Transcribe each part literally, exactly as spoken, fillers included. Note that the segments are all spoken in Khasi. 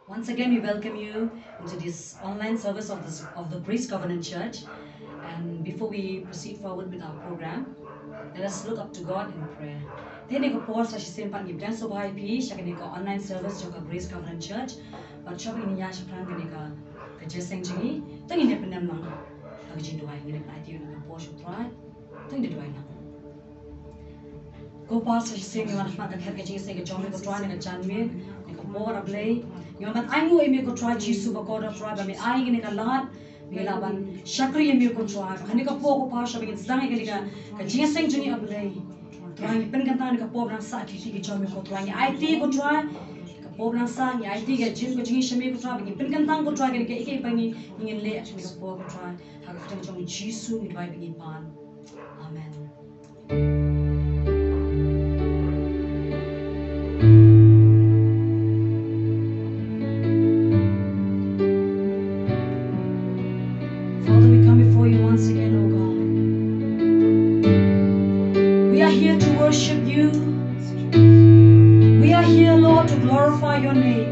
Once again, we welcome you into this online service of the, of the Grace Covenant Church. And before we proceed forward with our program, let us look up to God in prayer. Te ha kane ka por sa shisien pat ngi pdiang sngewbha ïa phi sha kane ka online service jong ka Grace Covenant Church. Bad shuwa ba ngin ïa shaphrang kane ka, ka jingïaseng jong ngi, to ngin ïa pyndem lang ha ka jingduwai. Ngin ïa pynlait ïa ka por sha U Trai. To ngin ïa duwai lang. Ko Pa, sa shisien ngi wan ha khmat ka khet ka jingïaseng ka jong me ko Trai, na ka janmiet, na ka por, A Blei. Ngi wan ban ainguh ïa me ko Trai Jisu ba kordor Trai, ba me ai kane ka lad ba ngin lah ban shakri ïa me ko Trai. Ha kane ka por ko Pa, shuwa ba ngin sdang ïa kane ka, ka jingïaseng jong ngi A Blei, Trai, ngi pynkyntang ha kane ka por ba nang sah ki kti ki jong me ko Trai. Ngi aiti ko Trai, ka por ba nang sah, ngi aiti ka jingim ka jong ngi sha me ko Trai, ba ngi pynkyntang ko Trai, kane kaei kaei ba ngi, ngin leh ha kane ka por ko Trai. Ha ka kyrteng jong Jisu ngi duwai bad ngi pan. Amen. Father, we come before you once again, O God. We are here to worship you. We are here, Lord, to glorify your name.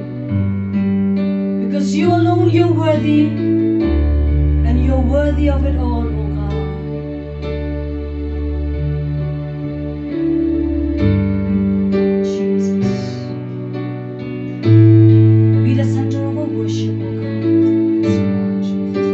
Because you alone, you're worthy, and you're worthy of it all, O God. Jesus. Be the center of our worship, O God. Yes, Lord Jesus.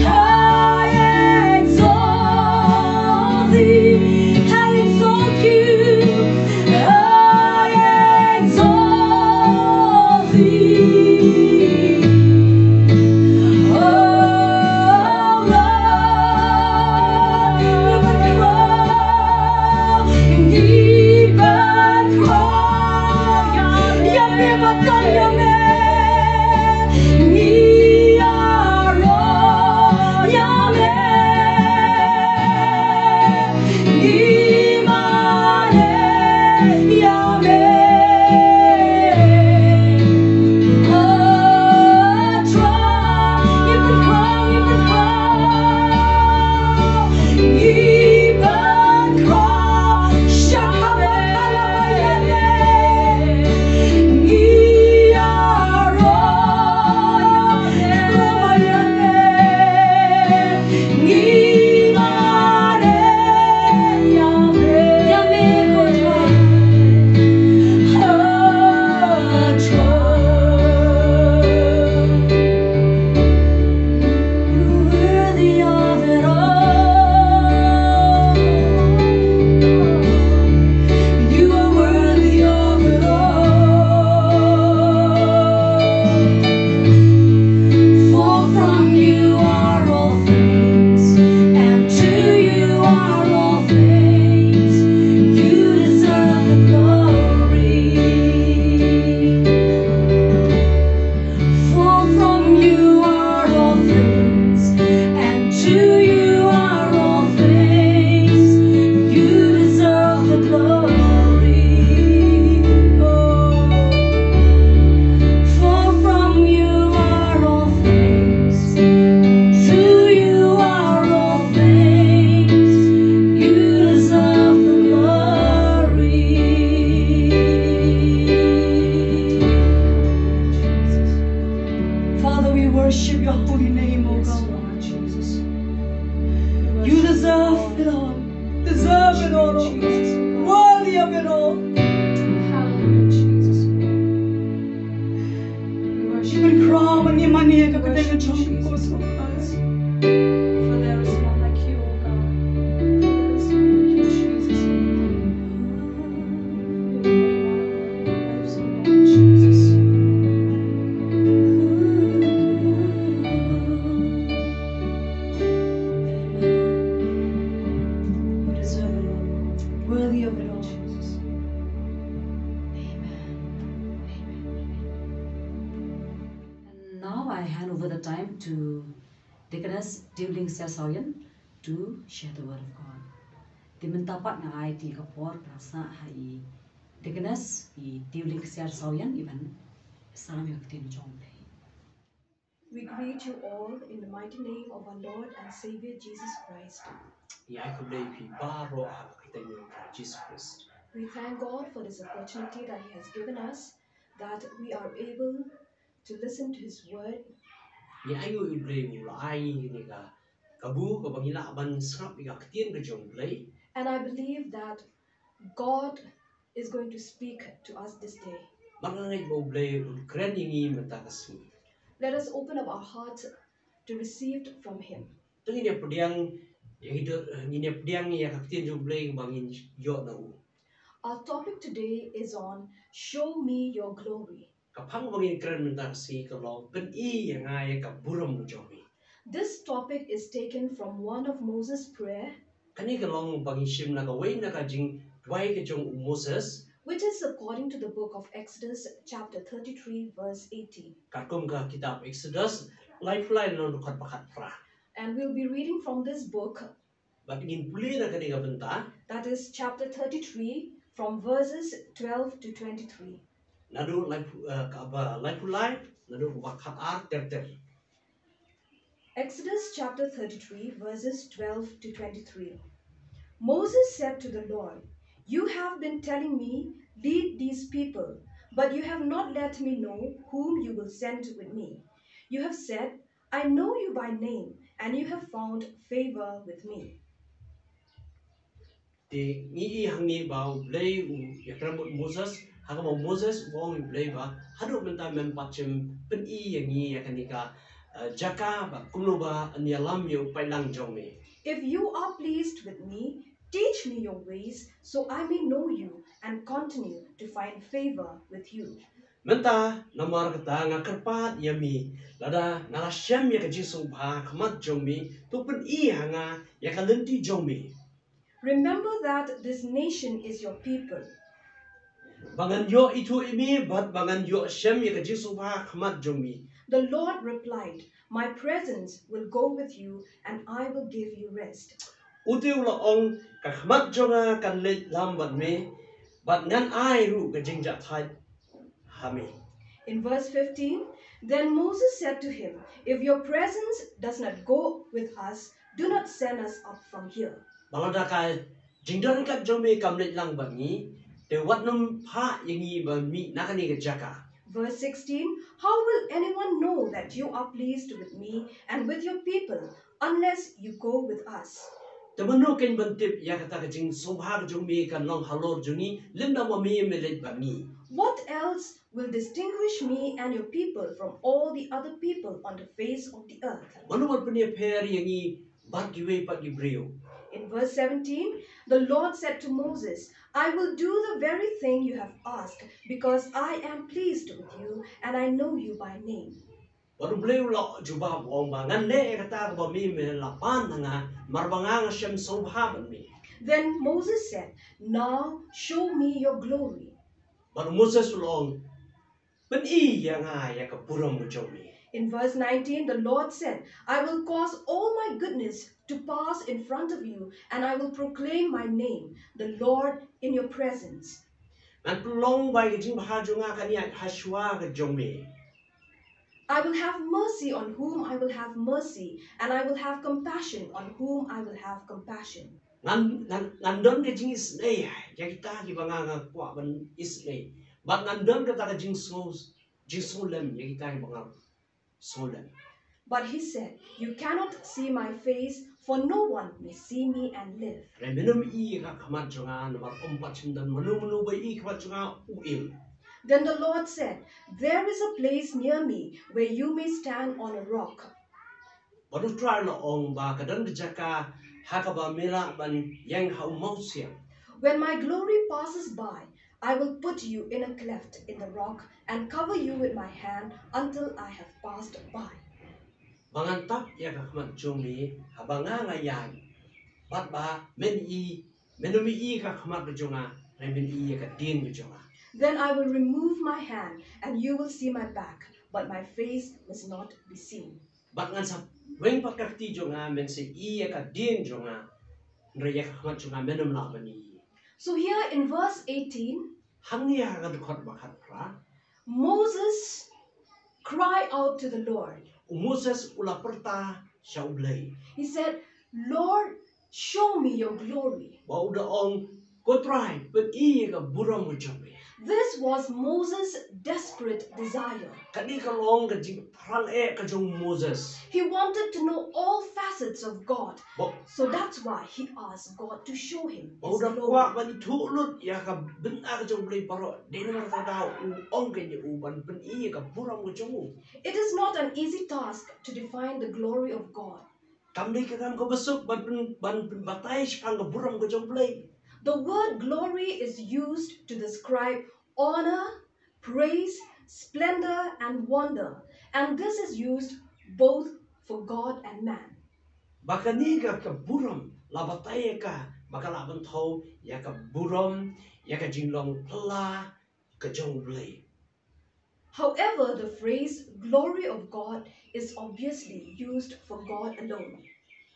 I exalt thee, I exalt you, I exalt thee. Oh Lord, ngi ban khraw, ngi ban khraw ïa me, ba tang ïa me. Ngi ïaroh ïa me, ngi mane ïa me. Khraw, ngi ban khraw, ngi ban khraw, ngi ban khraw. Shaka ba kala ba ïa me. Ngi ïaroh ïa me, ngi mane ïa me, ïa me ko Trai. You're worthy of it all. You are worthy of it all. For from you are all things, and to you are all things. You deserve the glory. For from you are all things, and to you are all things. You deserve the glory. Oh. For from you are all things, to you are all things. You deserve the glory. Father, we worship your holy name, O God. You deserve it all. Deserve it all, O God. Worthy of it all. Hallelujah, Jesus. We worship you. Ban khraw, ban ïa mane ïa ka kyrteng jong me, O God. For there is none like you, O God. For there is none like you, Jesus. Worthy of it all. Amen. And now I hand over the time to Deaconess Tiwling Siar Sawyen to share the word of God. Te mynta pat nga ai ïa ka por ka sah ha i Deaconess i Tiwling Siar Sawyen i ban sam ïa ka ktien jong U Blei. We greet you all in the mighty name of our Lord and Savior Jesus Christ. Ngi ai khublei ïa phi baroh ha ka kyrteng jong U Trai Jisu Khrist. We thank God for this opportunity that He has given us, that we are able to listen to His word. Ngi ai nguh ïa U Blei ba U la ai ngi kane ka kabu kaba ngi lah ban sngap ïa ka ktien ka jong U Blei. And I believe that God is going to speak to us this day. Bad nga ngeit ba U Blei un kren ïa ngi mynta ka sngi. Let us open up our hearts to receive from Him. To ngin ïa pdiang ïa ki do, ngin ïa pdiang ïa ka ktien jong U Blei ba ngin ïoh na u. Our topic today is on Show Me Your Glory. Ka phang ba ngin kren mynta ka sngi ka long Pyni ïa nga ïa ka burom jong me. This topic is taken from one of Moses' prayer. Kane ka long ba ngi shim na kawei na ka jingduwai ka jong u Moses. Which is according to the book of Exodus, chapter thirty-three, verse eighteen. Katkum ka kitab Exodus, laiphew lai, lynnong dkhot ba khatphra. And we'll be reading from this book. Bad ngin pule na kane ka bynta. That is chapter thirty-three, from verses twelve to twenty-three. Naduh laiphew, eh, kaba laiphew lai, naduh kaba khatar ter ter. Exodus chapter thirty-three, verses twelve to twenty-three. Moses said to the Lord, "You have been telling me, 'Lead these people,' but you have not let me know whom you will send with me. You have said, 'I know you by name,' and you have found favor with me." Te ngi i hangne ba U Blei u ïakren bad u Moses, Ha kaba u Moses u ong ïa u Blei ba, haduh mynta mem pat shym pyni ïa ngi ïa kane ka, eh, jaka ba kumno ba yn ïalam ïa u paidlang jong me. If you are pleased with me, teach me your ways, so I may know you and continue to find favor with you. Mynta namar kata nga kyrpad ïa me, lada nga la shem ïa ka jingsngewbha ha khmat jong me, to pyni ha nga ïa ka lynti jong me. Remember that this nation is your people. Ba ngan ïoh ithuh ïa me, bad ba ngan ïoh shem ïa ka jingsngewbha ha khmat jong me. The Lord replied, my presence will go with you and I will give you rest. U te u la ong, ka khmat jong nga kan leit lang bad me, bad ngan ai ruh ka jingjahthait ha me. In verse fifteen, then Moses said to him, if your presence does not go with us, do not send us up from here. Ba lada ka jingdon kat jong me kam leit lang bad ngi, te wat nym phah ïa ngi ba mih na kane ka jaka. Verse sixteen, how will anyone know that you are pleased with me and with your people unless you go with us? Te mano kin ban tip ïa kata ka jingsngewbha ka jong me kan long halor jong ngi, lymda ma me me leit bad ngi. What else will distinguish me and your people from all the other people on the face of the earth? Mano ban pynïapher ïa ngi bad kiwei pat ki briew? In verse seventeen, the Lord said to Moses, I will do the very thing you have asked, because I am pleased with you and I know you by name. Bad u Blei u la jubab u ong ba, ngan leh ïa kata kaba me me la pan ha nga, namar ba nga nga shem sngewbha bad me. Then Moses said, now show me your glory. Bad u Moses u la ong, pyni ïa nga ïa ka burom ka jong me. In verse nineteen, the Lord said, I will cause all my goodness to pass in front of you, and I will proclaim my name, the Lord, in your presence. Ngan pynlong ba ïa ka jingbha jong nga kan ïaid ha shuwa ka jong me. I will have mercy on whom I will have mercy, and I will have compassion on whom I will have compassion. Ngan, ngan, ngan don ka jingisynei ïa kita kiba nga nga kwah ban isynei. Bad ngan don kata ka jingsngew, jingsngewlem ïa kita kiba nga sngewlem. But he said, you cannot see my face, for no one may see me and live. Hynrei men ym i ïa ka khmat jong nga, namar ym pat shym don mano mano ba i ïa ka khmat jong nga u im. Then the Lord said, there is a place near me where you may stand on a rock. Bad u Trai u la ong ba ka don ka jaka ha kaba me lah ban ïeng ha u mawsiang. When my glory passes by, I will put you in a cleft in the rock and cover you with my hand until I have passed by. Ba ngan tap ïa ka khmat jong me haba nga nga ïaid. Bad ba men i, men ym i ïa ka khmat ka jong nga, hynrei men i ïa ka dien ka jong nga. Then I will remove my hand, and you will see my back, but my face must not be seen. Bad ngan sa weng pat ka kti jong nga, men sa i ïa ka dien jong nga, hynrei ïa ka khmat jong nga men ym lah ban i. So here in verse eighteen, hangne ha ka dkhot ba khatphra, Moses cried out to the Lord. U Moses u la pyrta sha u Blei. He said, Lord, show me your glory. Ba u da ong, ko Trai, pyni ïa ka burom ka jong me. This was Moses' desperate desire. Kane ka long ka jingpyrshang eh ka jong u Moses. He wanted to know all facets of God. Ba So that's why he asked God to show him Ba u his da glory. Kwah ban ithuh lut ïa ka bynta ka jong u Blei baroh. Dei namar kata u ong kein ïa u ban pyni ïa ka burom ka jong u. It is not an easy task to define the glory of God. Kam dei ka kam kaba suk ban pyn, ban pynbatai shaphang ka burom ka jong u Blei. The word glory is used to describe honor, praise, splendor, and wonder, and this is used both for God and man. Ba kane ka, ka burom la batai ïa ka ba ka lah ban thew ïa ka burom, ïa ka jinglong phylla ka jong u Blei. However, the phrase glory of God is obviously used for God alone.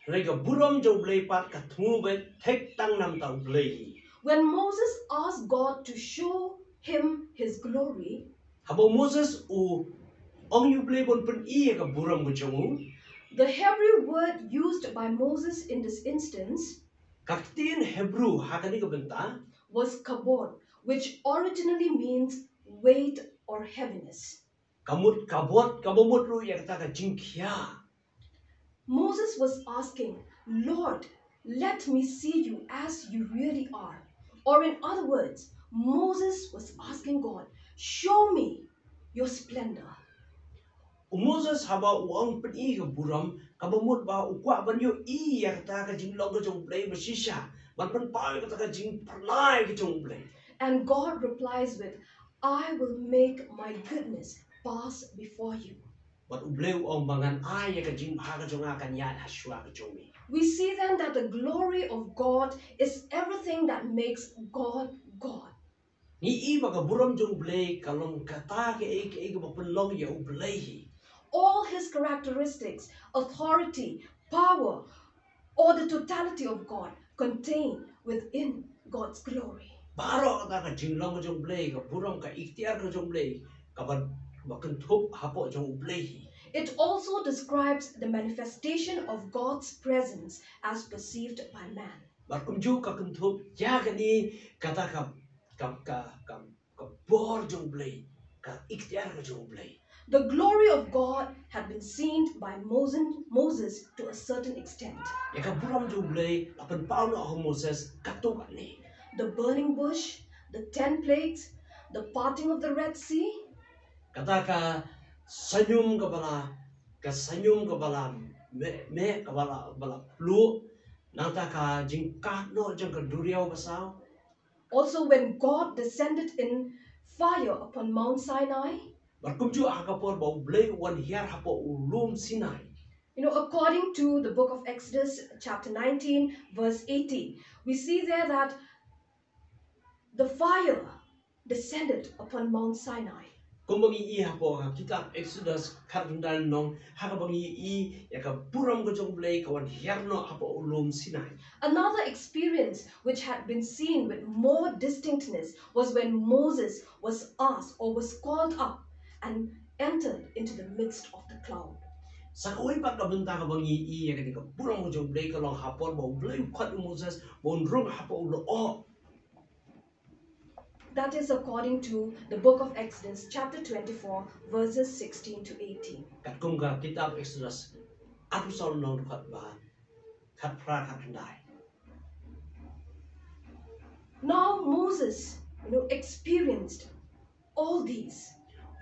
Hynrei ka burom jong u Blei pat ka thmu beit thik tang namar u Blei. When Moses asked God to show him his glory, Haba u Moses u ong ïa u Blei ban pyni ïa ka burom ka jong u, the Hebrew word used by Moses in this instance, ka ktien Hebrew ha kane ka bynta, was kabod, which originally means weight or heaviness. Ka mut kabod, kaba mut ruh ïa kata ka jingkhia. Moses was asking, Lord, let me see you as you really are. Or in other words, Moses was asking God, "Show me your splendor." U Moses haba u ong pyni ka burom, kaba mut ba u kwah ban ïohi ïa kata ka jinglong ka jong U Blei ba shisha, ban pynpaw ïa kata ka jingpyrshah ka jong U Blei. And God replies with, "I will make my goodness pass before you." Bad U Blei u ong ba ngan ai ïa ka jingbha ka jong nga kan ïaid ha shuwa ka jong me. We see then that the glory of God is everything that makes God God. Ngi i ba ka burom jong U Blei ka long kata kaei kaei kaba pynlong ïa U Blei hi. All his characteristics, authority, power, or the totality of God contained within God's glory. Baroh kata ka jinglong ka jong U Blei, ka burom, ka iktiar ka jong U Blei, kaba, kaba kynthup hapoh jong U Blei hi. It also describes the manifestation of God's presence as perceived by man. Bad kumjuh ka kynthup ïa kane kata ka, ka, ka, ka, ka bor jong U Blei, ka iktiar ka jong U Blei. The glory of God had been seen by Moses, Moses to a certain extent. Ïa ka burom jong U Blei la pynpaw noh ha u Moses katto katne. The burning bush, the ten plagues, the parting of the Red Sea. Kata ka saiñum kaba la, ka saiñum kaba la meh, meh kaba la, ba la pluh, nangta ka jingkad noh jong ka duriaw basaw. Also, when God descended in fire upon Mount Sinai. Bad kumjuh ha ka por ba U Blei u wan hiar hapoh u lum Sinai. You know, according to the book of Exodus, chapter nineteen, verse eighteen, we see there that the fire descended upon Mount Sinai. Kumba ngi i hapoh ka kitab Exodus khatkhyndai lynnong, ha kaba ngi i ïa ka burom ka jong U Blei ka wan hiar noh hapoh u lum Sinai. Another experience which had been seen with more distinctness was when Moses was asked or was called up and entered into the midst of the cloud. Sa kawei pat ka bynta kaba ngi i ïa kane ka burom ka jong U Blei ka long ha por ba U Blei u khot ïa u Moses ba un rung hapoh u lyoh. That is according to the book of Exodus, chapter twenty-four, verses sixteen to eighteen. Katkum ka kitab Exodus arphew saw lynnong, dkhot ba khatphra, khatkhyndai. Now Moses, you know, experienced all these.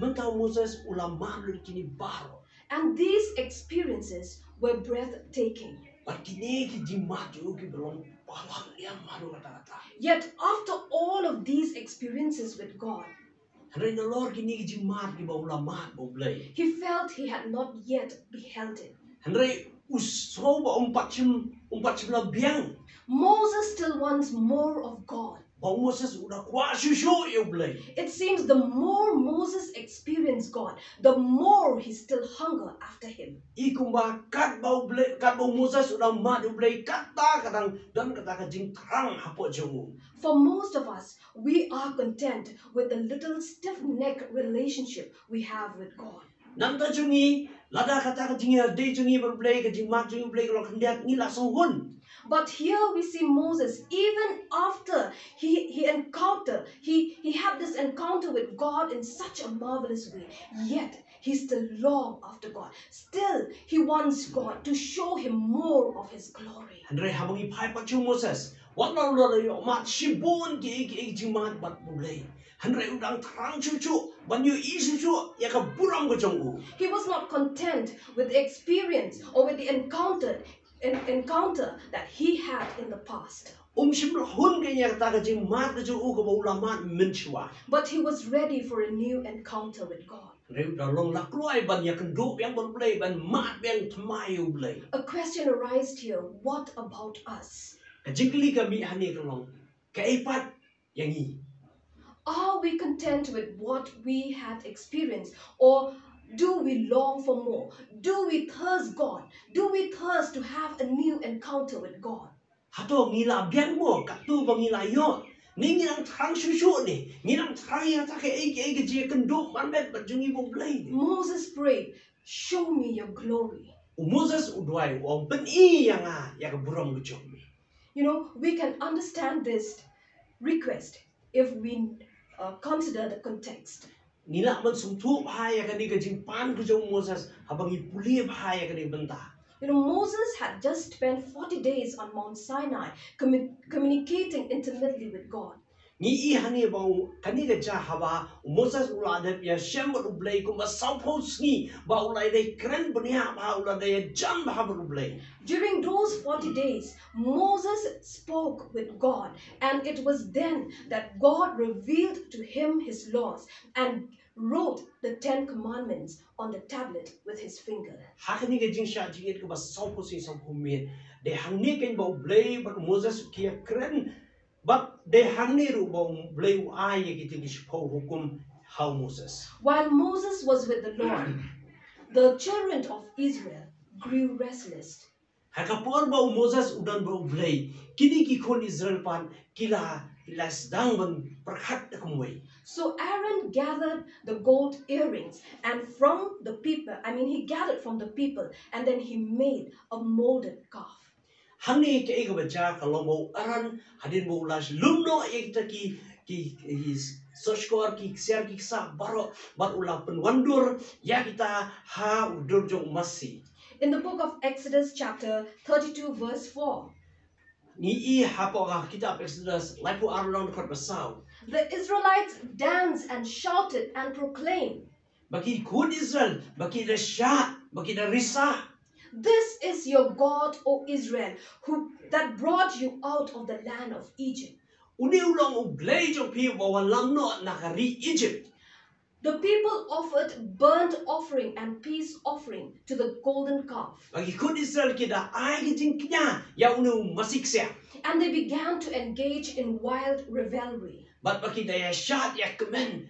Mynta u Moses u la mad lut ïa kine baroh. And these experiences were breathtaking. Bad kine ki jingmad jong u kiba long palat liang haduh katta katta. Yet after all of these experiences with God, Hynrei nalor kine ki jingmad kiba u la mad bad U Blei, he felt he had not yet beheld it. Hynrei u sngew ba um pat shym, um pat shym la biang. Moses still wants more of God. Ba u Moses u da kwah shuh shuh ïa U Blei. It seems the more Moses experienced God, the more he still hunger after him. I kumba katba U Blei, katba u Moses u da mad ïa U Blei, katta ka dang don kata ka jingthrang hapoh jong u. For most of us, we are content with the little stiff-necked relationship we have with God. Nangta jong ngi, lada kata ka jingïadei jong ngi bad U Blei, ka jingmad jong ngi bad U Blei ka long khyndiat, ngi la sngewhun. But here we see Moses, even after he, he encountered, he, he had this encounter with God in such a marvelous way, yet he still long after God. Still, he wants God to show him more of his glory. Hynrei haba ngi phai pat sha u Moses, wat la u la ïoh mad shibun kiei kiei ki jingmad bad U Blei, hynrei u dang thrang shuh shuh ban ïohi shuh shuh ïa ka burom ka jong u. He was not content with the experience or with the encounter, en- encounter that he had in the past. Um shym la hun kein ïa kata ka jingmad ka jong u kaba u la mad mynshuwa. But he was ready for a new encounter with God. Hynrei u da long la kloi ban ïakynduh biang bad U Blei, ban mad biang thymmai ïa U Blei. A question arises here, what about us? Ka jingkylli ka mih hangne ka long, kaei pat ïa ngi? Are we content with what we had experienced, or do we long for more? Do we thirst God? Do we thirst to have a new encounter with God? Hato ngi la biang mo katto ba ngi la ïoh? Ne ngi dang thrang shuh shuh ne ngi dang thrang ïa kata kaei kaei ka jingïakynduh marmet bad jong ngi bad U Blei ne? Moses prayed, "Show me your glory." U Moses u duwai, u ong, "Pyni ïa nga ïa ka burom ka jong me." You know, we can understand this request if we uh, consider the context. Ngi lah ban sngewthuh bha ïa kane ka jingpan ka jong u Moses haba ngi pule bha ïa kane ka bynta. You know, Moses had just spent forty days on Mount Sinai, commu- communicating intimately with God. Ngi i hangne ba u, kane ka jia haba u Moses u la dep ïashem bad u Blei kumba sawphew sngi, ba u la dei kren bniah bha, u la dei ïajam bha bad u Blei. During those forty days, Moses spoke with God, and it was then that God revealed to him his laws and wrote the Ten Commandments on the tablet with his finger. Ha kane ka jingshah jingit kaba sawphew sngi sawphew miet, dei hangne keiñ ba u Blei bad u Moses ki ïakren. Bad dei hangne ruh ba u Blei u ai ïa kita ki shiphew hukum ha u Moses. While Moses was with the Lord, the children of Israel grew restless. Ha ka por ba u Moses u don bad u Blei, kine ki khun Israel pat ki la, ki la sdang ban pyrkhat da kumwei. So Aaron gathered the gold earrings and from the people, I mean, he gathered from the people, and then he made a molded calf. Hangne kaei kaba jia ka long ba u Aaron, hadien ba u la lum noh ïa kita ki, ki, ki sohshkor, ki ksiar, ki ksah baroh, bad u la pynwandur ïa kita ha u dur jong u masi. In the book of Exodus, chapter thirty-two, verse four, ngi i hapoh ka kitab Exodus laiphew ar lynnong dkhot ba saw, the Israelites danced and shouted and proclaimed, ba ki khun Israel, ba ki da shad, ba ki da risa. This is your God, O Israel, who that brought you out of the land of Egypt. Une u long u Blei jong phi uba wallam noh na ka ri Egypt. The people offered burnt offering and peace offering to the golden calf. Ba ki khun Israel ki da ai ki jingkñia ïa une u masi ksiar. And they began to engage in wild revelry. Bad ba ki da ïashad ïakmen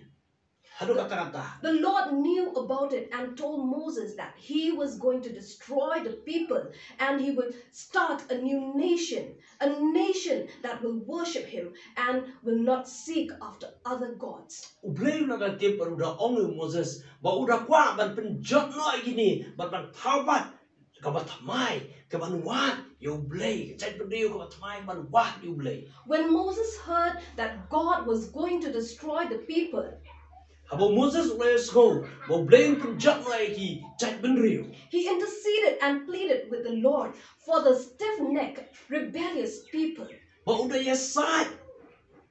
haduh katta katta. The Lord knew about it and told Moses that he was going to destroy the people and he will start a new nation, a nation that will worship him and will not seek after other gods. U Blei u la da tip bad u da ong ïa u Moses ba u da kwah ban pynjot noh ïa kine bad ban thaw pat kaba thymmai, kaba wad ïa u Blei, ka jaitbynriew kaba thymmai ban wad ïa u Blei. When Moses heard that God was going to destroy the people, haba u Moses u la ïohsngew ba u Blei un pynjot noh ïa ki jaitbynriew, he interceded and pleaded with the Lord for the stiff-necked, rebellious people. Ba u da ïasaid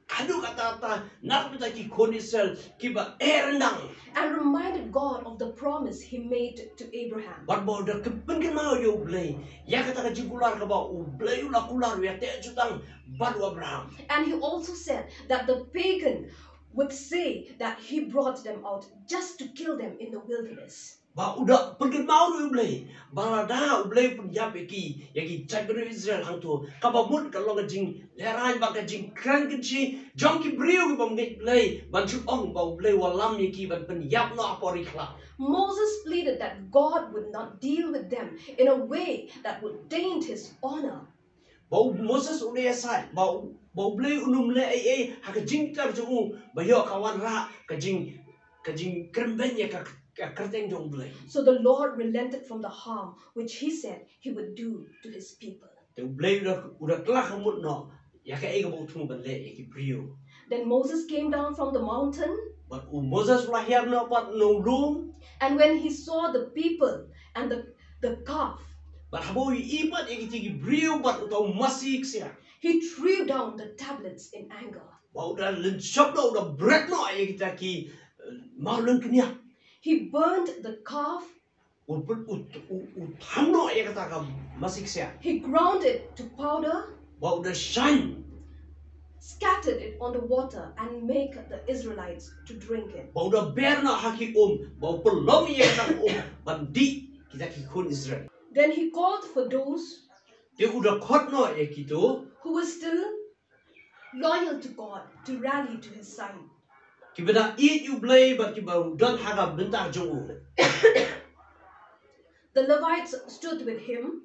haduh katta katta na ka bynta ki khun Israel kiba eh ryndang. And reminded God of the promise he made to Abraham. Bad ba u da pynkynmaw ïa u Blei ïa kata ka jingkular kaba u Blei u la kular ïa u, ïateh jutang bad u Abraham. And he also said that the pagan would say that he brought them out just to kill them in the wilderness. Ba u da pynkynmaw ruh ïa u Blei ba lada u Blei u pynïap ïa ki, ïa ki jaitbynriew Israel hangto, kaba mut ka long ka jinglehrain bad ka jingkren kynshi jong ki briew ki bym ngeit Blei ban shu ong ba u Blei u wallam ïa ki ban pynïap noh hapoh ri khlad. Moses pleaded that God would not deal with them in a way that would taint his honor. Ba u Moses u da ïasaid ba u, ba u Blei un ym leh ei ei ha ka jingter jong u ba ïoh ka wanrah ka jing, ka jingkyrmen ïa ka, ka kyrteng jong u Blei. So the Lord relented from the harm which he said he would do to his people. Te u Blei u da, u da kylla kamut noh ïa kaei kaba u thmu ban leh ïa ki briew. Then Moses came down from the mountain. Bad u Moses u la hiar noh pat na u lum. And when he saw the people and the, the calf, bad haba u ïohi pat ïa kita ki briew bad uta u masi ksiar, he threw down the tablets in anger. Ba u da lynshop noh, u da bret noh ïa kita ki, eh, mawlyngkniap. He burned the calf. U pyn-, u, u, u tham noh ïa kata ka masi ksiar. He ground it to powder. Ba u da shaiñ. Scattered it on the water and make the Israelites to drink it. Ba u da ber noh ha ki um, ba u pynlong ïa kata ka um ban dih kita ki khun Israel. Then he called for those, te u da khot noh ïa kito, who were still loyal to God to rally to his side. Kiba da ïeit ïa u Blei bad kiba don ha ka bynta jong u. The Levites stood with him.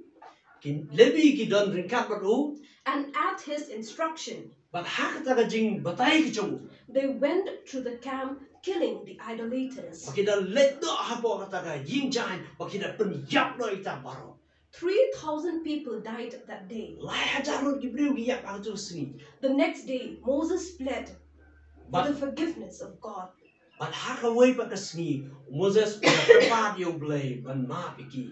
Ki Levi ki don ryngkat bad u. And at his instruction, bad ha kata ka jingbatai ka jong u, they went through the camp, killing the idolaters. Ba ki da leit noh hapoh kata ka ïing jaiñ, ba ki da pynïap noh ïa kita baroh. Three thousand people died that day. Lai hajar ngut ki briew ki ïap ha kato ka sngi. The next day, Moses pled for, bad, the forgiveness of God. Bad ha kawei pat ka sngi, u Moses u da kyrpad ïa u Blei ban map ïa ki.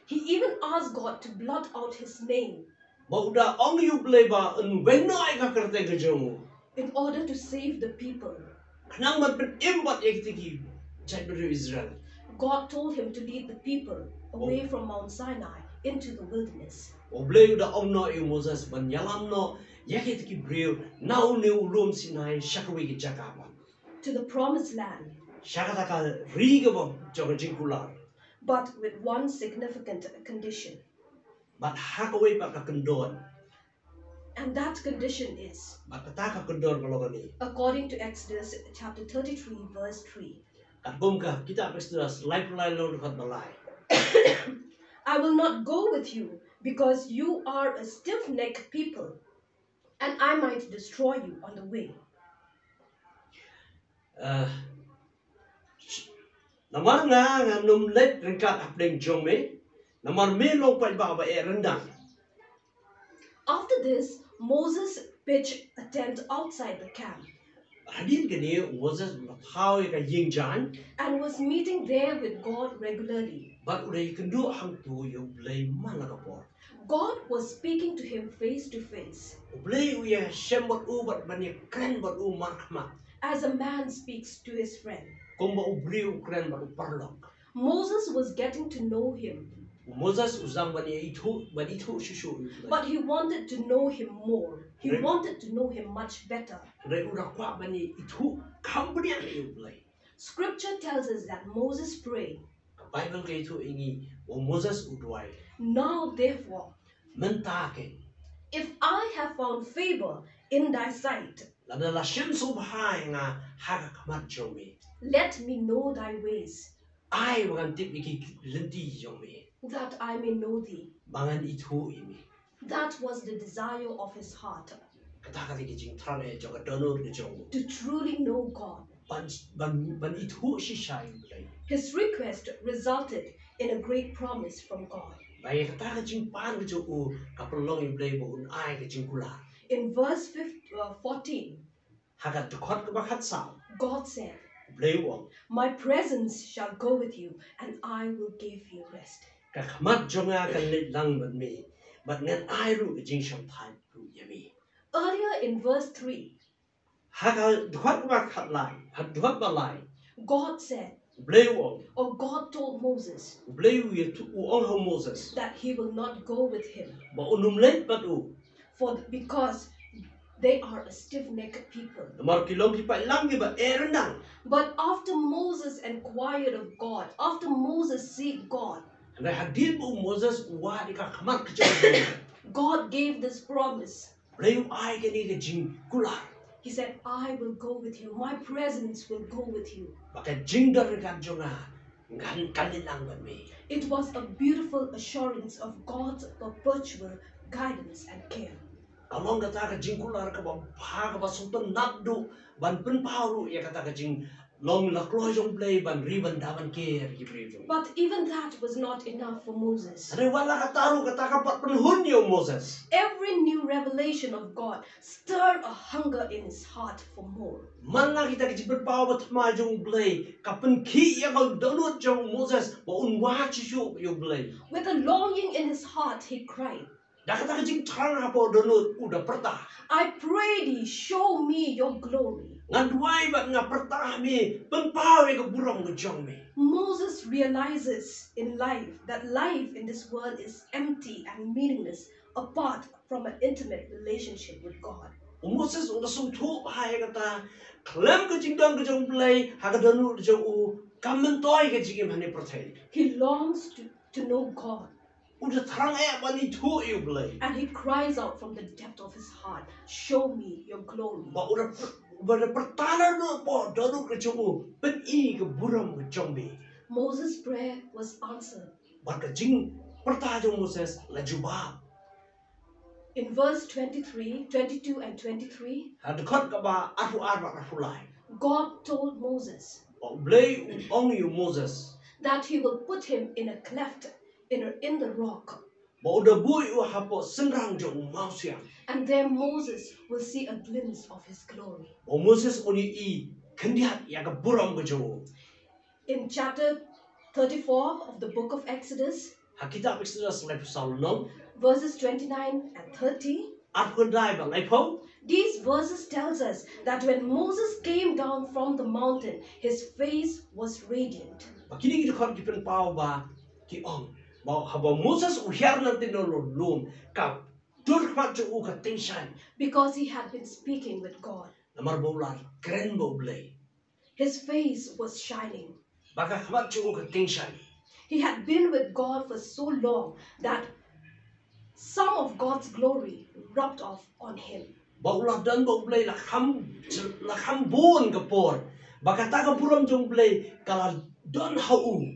He even asked God to blot out his name. Ba u da ong ïa u Blei ba un weng noh ïa ka kyrteng ka jong u. in order to save the people. Khnang ban pynim pat ïa kita ki jaitbynriew Israel. God told him to lead the people away from Mount Sinai into the wilderness, U Blei u da ong noh ïa u Moses ban ïalam noh ïa kita ki briew na une u lum Sinai sha kawei ka jaka pat. To the promised land, Sha kata ka ri kaba jong ka jingkular. But with one significant condition. Bad ha kawei pat ka kyndon. And that condition is, Bad kata ka kyndon ka long kane. According to Exodus chapter thirty-three, verse three. Katkum ka kitab Exodus laiphew lai lynnong dkhot ba lai. I will not go with you because you are a stiff-necked people, and I might destroy you on the way. Uh, namar nga ngam leit ryngkat hapdeng jong me. Namar me long paidbah ba eh ryndang. After this, Moses pitched a tent outside the camp. Hadien kane u Moses u la thaw ïa ka ïing jaiñ. And was meeting there with God regularly. Bad u dei kynduh hangto ïa u Blei man la ka por. God was speaking to him face to face. U Blei u ïashem bad u bad ban ïakren bad u markhmat. As a man speaks to his friend. Kumba u briew u kren bad u paralok. Moses was getting to know him. U Moses u sdang ban ïa ithuh, ban ithuh shuh shuh ïa u Blei. But he wanted to know him more. He Right. wanted to know him much better. Hynrei u da kwah ban ïa ithuh kham bniah ïa u Blei. Scripture tells us that Moses prayed, Ka Baibl ka ïathuh ïa ngi ba u Moses u duwai. Now therefore, Mynta keiñ, if I have found favor in thy sight, lada la shim sngewbha ïa nga ha ka khmat jong me. Let me know thy ways, Ai ba ngan tip ïa ki lynti jong me. That I may know thee. Ba ngan ithuh ïa me. That was the desire of his heart. Kata ka dei ka jingthrang eh jong ka dohnud ka jong u. To truly know God. Ban, ban, ban ithuh shisha ïa u Blei. His request resulted in a great promise from God. Ba ïa kata ka jingpan ka jong u ka pynlong ïa u Blei ba un ai ka jingkular. In verse fifteen, uh, fourteen, Ha ka dkhot kaba khatsaw. God said, U Blei u ong. My presence shall go with you, and I will give you rest. Ka khmat jong nga kan leit lang bad me. Bad ngan ai ruh ka jingshemphang ruh ïa me. Earlier in verse three, Ha ka dkhot kaba khatlai, ha dkhot ba lai. God said, U Blei u ong. or God told Moses, U Blei u ïathuh u ong ha u Moses. That he will not go with him. Ba un ym leit bad u. For because they are a stiff-necked people. Namar ki long ki paidlang kiba eh ryndang. But after Moses inquired of God, after Moses seek God, Hynrei hadien ba u Moses u wad ïa ka khmat ka jong u Blei. God gave this promise. U Blei u ai kane ka jingkular. He said, I will go with you. My presence will go with you. Ba ka jingdon ryngkat jong nga ngan kan leit lang bad me. It was a beautiful assurance of God's perpetual guidance and care. Ka long kata ka jingkular kaba bha kaba sngewtynnat duh ban pynpaw ruh ïa kata ka jinglong la kloi jong u Blei ban ri ban da ban ker ïa ki briew jong u. But even that was not enough for Moses. Hynrei wat la kata ruh kata kam pat pynhun ïa u Moses. Every new revelation of God stirred a hunger in his heart for more. Man la kita ki jingpynpaw ba thymmai jong u Blei ka pynkhih ïa ka dohnud jong u Moses ba un wad shuh shuh ïa u Blei. With a longing in his heart, he cried, Da kata ka jingthrang hapoh dohnud u da pyrta. I pray thee, show me your glory. Nga duwai bad nga pyrta ha me, pynpaw ïa ka burom ka jong me. Moses realizes in life that life in this world is empty and meaningless apart from an intimate relationship with God. U Moses u da sngewthuh bha ïa kata, khlem ka jingdon ka jong u Blei ha ka dohnud jong u kam myntoi ka jingim ha kane ka pyrthei. He longs to, to know God. U da thrang eh ban ithuh ïa u Blei. And he cries out from the depth of his heart, show me your glory. Ba u da, ba da pyrta na u Blei hapoh dohnud ka jong u, pyni ka burom ka jong me. Moses' prayer was answered. Bad ka jingpyrta jong u Moses la jubab. In verse twenty-three, twenty-two and twenty-three, Ha dkhot kaba arphew ar bad arphew lai. God told Moses, Ba u Blei u ong ïa u Moses. That he will put him in a cleft in, a, in the rock. Ba u da buh ïa u hapoh synrang jong u mawsiang. And there Moses will see a glimpse of his glory. Ba u Moses un ïohi khyndiat ïa ka burom ka jong u. In chapter thirty-four of the book of Exodus, Ha kitab Exodus laiphew saw lynnong, verses twenty-nine and thirty, arphew khyndai bad laiphew. These verses tells us that when Moses came down from the mountain, his face was radiant. Ba kine ki dkhot ki pynpaw ba ki ong ba haba Moses u hiar na tynol lum, ka dur khmat jong u ka tyngshaiñ. Because he had been speaking with God. Namar ba u la kren bad U Blei. His face was shining. Ba ka khmat jong u ka tyngshaiñ. He had been with God for so long that some of God's glory rubbed off on him. Ba u la don bad U Blei la kham, la kham bun ka por. Ba kata ka burom jong U Blei ka la don ha u.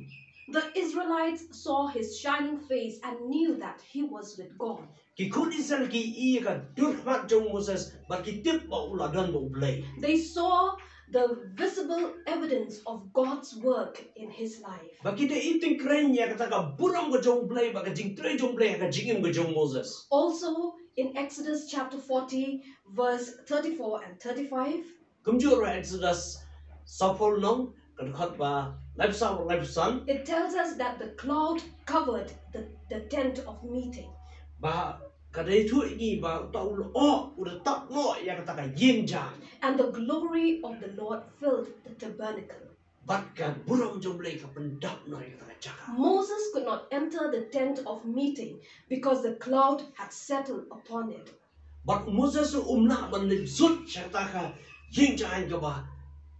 The Israelites saw his shining face and knew that he was with God. Ki khun Israel ki ïohi ïa ka dur khmat jong Moses bad ki tip ba u la don bad U Blei. They saw the visible evidence of God's work in his life. Ba ki da ïohi tyngkreiñ ïa kata ka burom ka jong U Blei bad ka jingtrei jong U Blei ha ka jingim ka jong Moses. Also in Exodus chapter forty, verse thirty-four and thirty-five, Kumjuh ruh Exodus sawphew lynnong, ka dkhot ba laiphew saw, laiphew san. It tells us that the cloud covered the, the tent of meeting. Ba ka dei thuh ïa ngi ba uta u lyoh u da tap noh ïa kata ka ïing jaiñ. And the glory of the Lord filled the tabernacle. Bad ka burom jong U Blei ka pyndap noh ïa kata ka jaka. Moses could not enter the tent of meeting because the cloud had settled upon it. Bad u Moses um lah ban leit zut sha kata ka ïing jaiñ kaba,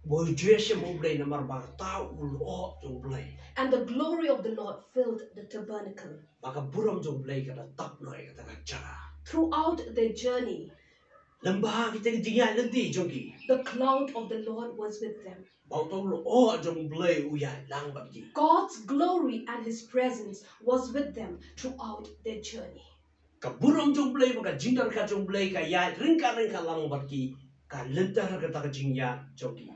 ba u ju ïashem U Blei namar ba uta u lyoh jong U Blei. And the glory of the Lord filled the tabernacle. Ba ka burom jong U Blei ka da tap noh ïa kata ka jaka. Throughout their journey, Lem bha kita ki jingïaid lynti jong ki. The cloud of the Lord was with them. Ba uta u lyoh jong U Blei u ïaid lang bad ki. God's glory and his presence was with them throughout their journey. Ka burom jong U Blei bad ka jingdonkam jong U Blei ka ïaid ryngkat ryngkat lang bad ki, ka lynter kata ka jingïaid jong ki.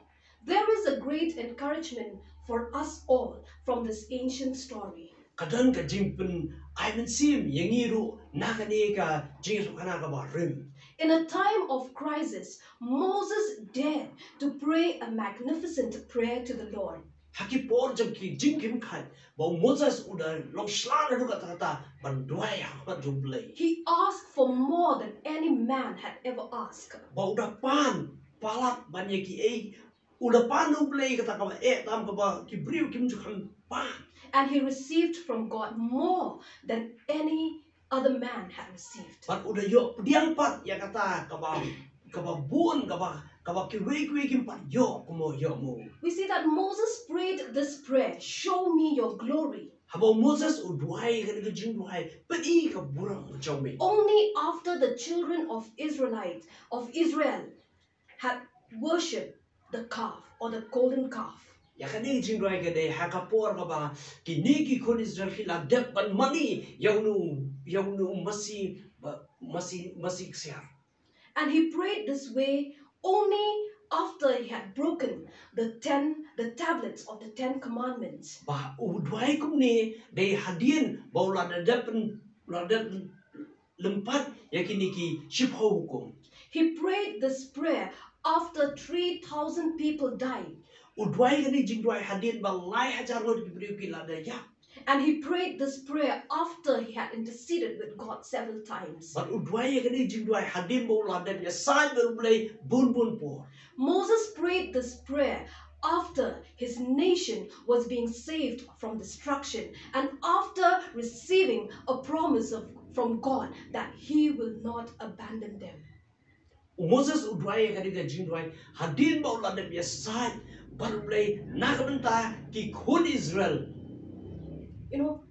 There is a great encouragement for us all from this ancient story. Ka don ka jingpynïaid mynsiem ïa ngi ruh na kane ka jingïathuhkhana kaba rim. In a time of crisis, Moses dared to pray a magnificent prayer to the Lord. Ha ki por jong ki jingkim khait, ba u Moses u da long shlur haduh katta katta ban duwai ha khmat jong U Blei. He asked for more than any man had ever asked. Ba u da pan palat ban ïa kiei, u da pan na U Blei kata kaba eh tam kaba ki briew kim ju kham pan. And he received from God more than any other man had received. Bad u da ïoh pdiang pat ïa kata kaba, kaba bun, kaba, kaba kiwei kiwei kim pat ïoh kumno ïoh mo. We see that Moses prayed this prayer, "Show me your glory." Haba u Moses u duwai kane ka jingduwai, pyni ka burom ka jong me. Only after the children of Israelite, of Israel, had worshipped the calf or the golden calf. Ïa kane ka jingduwai ka dei ha ka por kaba kine ki khun Israel ki la dep ban mane ïa une u, ïa une u masi, ba, masi, masi ksiar. And he prayed this way only after he had broken the ten, the tablets of the Ten Commandments. Ba u duwai kumne dei hadien ba u la dep, u la dep lympat ïa kine ki shiphew hukum. He prayed this prayer after three thousand people died. U duwai kane ka jingduwai hadien ba lai hajar ngut ki briew ki la da ïap. And he prayed this prayer after he had interceded with God several times. Bad u duwai ïa kane ka jingduwai hadien ba u la dep ïasaid bad U Blei bun bun por. Moses prayed this prayer after his nation was being saved from destruction and after receiving a promise of, from God that he will not abandon them. U Moses u duwai ïa kane ka jingduwai hadien ba u la dep ïasaid bad U Blei na ka bynta ki khun Israel. You know,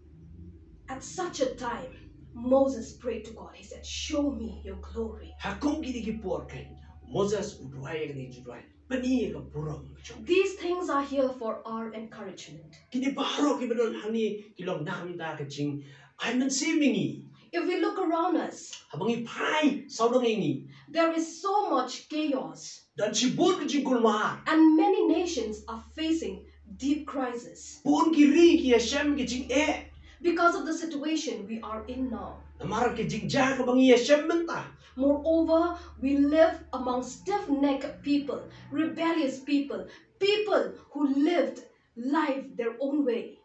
at such a time, Moses prayed to God. He said, "Show me your glory." Ha kum kine ki por keiñ, Moses u duwai ïa kane ka jingduwai, pyni ïa ka burom ka jong me. These things are here for our encouragement. Kine baroh kiba don hangne ki long na ka bynta ka jingai mynsiem ïa ngi. If we look around us, haba ngi phai sawdong ïa ngi, there is so much chaos. Don shibun ki jingkulmar. And many nations are facing deep crisis. Bun ki ri ki ïashem ki jingeh. Because of the situation we are in now. Namar ki jingjia kaba ngi ïashem mynta. Moreover, we live among stiff-necked people, rebellious people, people who lived life their own way.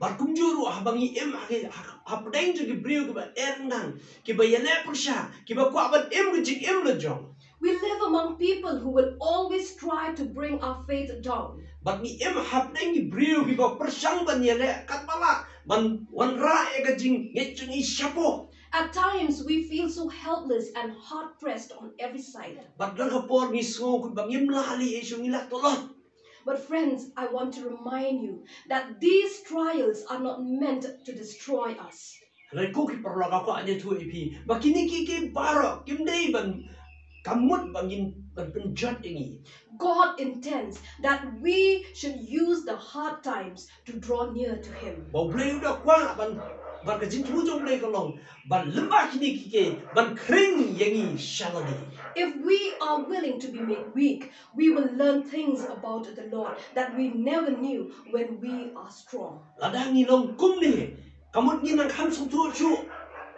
Bad kumjuh ruh haba ngi im ha ki, ha, hapdeng jong ki briew kiba erdang, kiba ïaleh pyrshah, kiba kwah ban im ka jingim la jong. We live among people who will always try to bring our faith down. Bad ngi im hapdeng ki briew kiba pyrshang ban ïaleh katba lah ban wanrah ïa ka jingngeit jong ngi shapoh. At times, we feel so helpless and hard pressed on every side. Bad la ka por ngi sngew kumba ngim lah leh ei shuh, ngi la tlot. But friends, I want to remind you that these trials are not meant to destroy us. Hynrei ko ki paralok, nga kwah ban ïathuh ïa phi ba kine kiei kiei baroh kim dei ban, ka mut ba ngin, ban pynjot ïa ngi. God intends that we should use the hard times to draw near to Him. Ba U Blei u da kwah ban, ba ka jingthmu jong U Blei ka long ban lyngba kine kiei kiei ban khring ïa ngi sha lade. If we are willing to be made weak, we will learn things about the Lord that we never knew when we are strong. Lada ngi long kumne, ka mut ngin nang kham sngewthuh shuh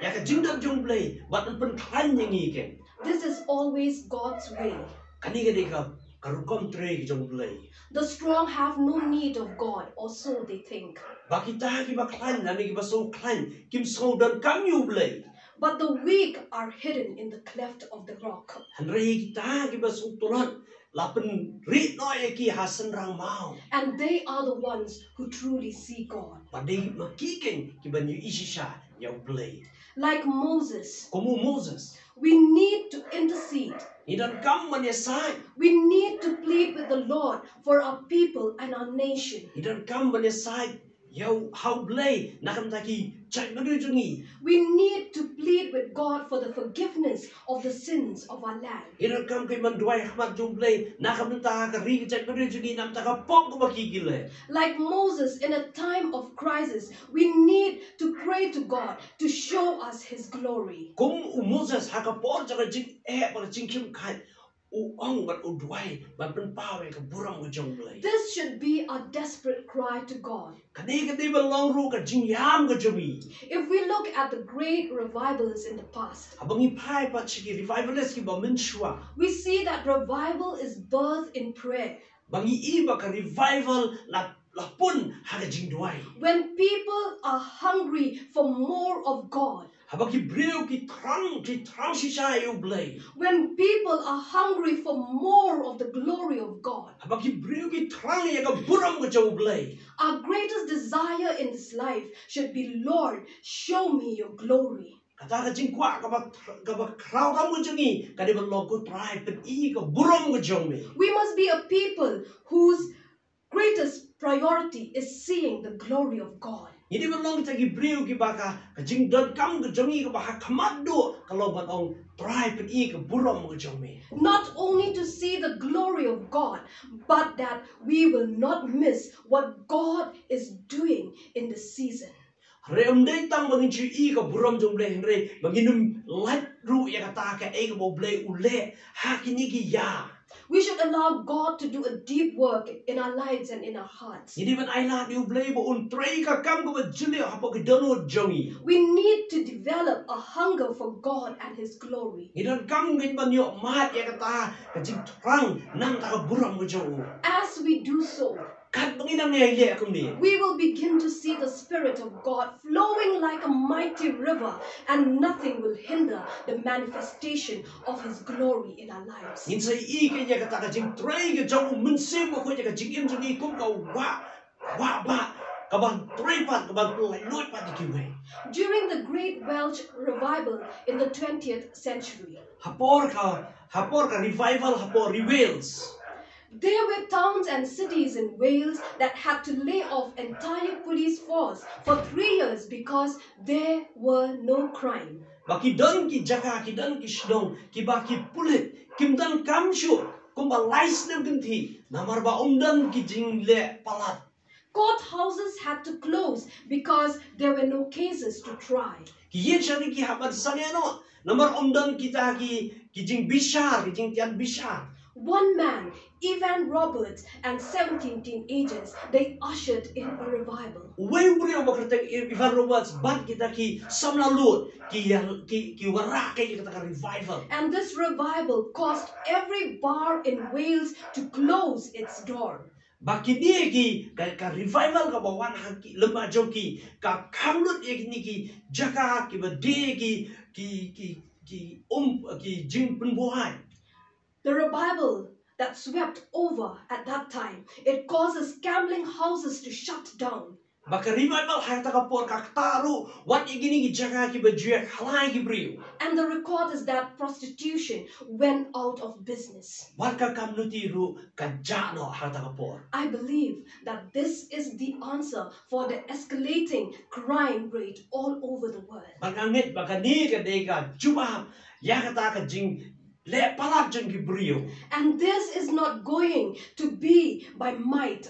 ïa ka jingdon jong U Blei bad un pynkhlaiñ ïa ngi kein. This is always God's way. Kane ka dei ka, ka rukom trei ka jong U Blei. The strong have no need of God, or so they think. Ba kita kiba khlaiñ lane kiba sngewkhlaiñ kim sngewdonkam ïa U Blei. But the weak are hidden in the cleft of the rock. Hynrei kita kiba sngewtlot la pynrieh noh ïa ki ha synrang maw. And they are the ones who truly see God. Bad dei ma ki kein kiban ïohi shisha ïa U Blei. Like Moses, kum u Moses, we need to intercede. Ngi donkam ban ïasaid. We need to plead with the Lord for our people and our nation. Ngi donkam ban ïasaid ïa U, ha U Blei na ka bynta ki jaitbynriew jong ngi. We need to plead with God for the forgiveness of the sins of our land. Ngi donkam kein ban duwai ha khmat jong U Blei na ka bynta ka ri ka jaitbynriew jong ngi, na ka bynta ka pop kaba ki, ki leh. Like Moses, in a time of crisis, we need to pray to God to show us His glory. Kum u Moses, ha ka por jong ka jingeh bad ka jingkhim khat, u ong bad u duwai ban pynpaw ïa ka burom ka jong U Blei. This should be our desperate cry to God. Kane ka dei ban long ruh ka jingïam ka jong ngi. If we look at the great revivals in the past, haba ngi phai pat sha ki revivalist kiba mynshuwa, we see that revival is birthed in prayer. Ba ngi i ba ka revival la, la pun ha ka jingduwai. When people are hungry for more of God, haba ki briew ki thrang, ki thrang shisha ïa U Blei. When people are hungry for more of the glory of God, haba ki briew ki thrang ïa ka burom ka jong U Blei, our greatest desire in this life should be, Lord, show me your glory. Kata ka jingkwah kaba, kaba khraw tam ka jong ngi ka dei ban long, ko Trai, pyni ka burom ka jong me. We must be a people whose greatest priority is seeing the glory of God. Ngi dei ban long kita ki briew kiba ka, ka jingdonkam ka jong ngi kaba ha khmat duh ka long ban ong, Trai, pyni ka burom ka jong me. Not only to see the glory of God, but that we will not miss what God is doing in the season. Hynrei ym dei tang ba ngin shu i ka burom jong U Blei, hynrei ba ngin ym lait ruh ïa kata kaei kaba U Blei u leh ha kine ki ïa. We should allow God to do a deep work in our lives and in our hearts. Ngi dei ban ai lad ïa U Blei ba un trei ka kam kaba jylliew hapoh ki dohnud jong ngi. We need to develop a hunger for God and His glory. Ngi donkam ngi ban ïoh mad ïa kata ka jingthrang na ka bynta ka burom ka jong u. As we do so, katba ngin nang ïai leh kumne, we will begin to see the Spirit of God flowing like a mighty river, and nothing will hinder the manifestation of His glory in our lives. Ngin sa ïohi kein ïa kata ka jingtrei ka jong u Mynsiem Bakhuid ïa ka jingim jong ngi kum ka wah, wah bah, kaban trei pat, kaban pynlait luid pat ïa kiwei. During the Great Welsh Revival in the twentieth century, ha por ka, ha por ka revival, ha por Revels, there were towns and cities in Wales that had to lay off entire police force for three years because there were no crime. Ba ki don ki jaka, ki don ki shnong kiba ki pulit kim don kam shuh kumba lai snem kynthih, namar ba ym don ki jingleh palat. Courthouses had to close because there were no cases to try. Ki ïing shane ki hap ban sangeh noh namar ym don kita ki, ki jingbishar, ki jingtian bishar. One man, Evan Roberts, and seventeen teenagers, they ushered in a revival. Uwei u briew ba kyrteng Evan Roberts bad kita ki samla lud ki, ki, ki wanrah ïa kata ka revival. And this revival caused every bar in Wales to close its door. Ba kine ki ka, ka revival kaba wan ha ki lem bad jong ki ka khang lut ïa kine ki jaka kiba die ki, ki, ki, ki um ki jingpynbuaid. The revival that swept over at that time, it causes gambling houses to shut down. Ba ka revival ha kata ka por ka kata ruh wat ïa kine ki jaka kiba ju ïa khalai ki briew. And the record is that prostitution went out of business. Wat ka kam luti ruh ka jah noh ha kata ka por. I believe that this is the answer for the escalating crime rate all over the world. Ba nga ngeit ba kane ka dei ka jubab ïa kata ka jingleh palat jong ki briew. And this is not going to be by might.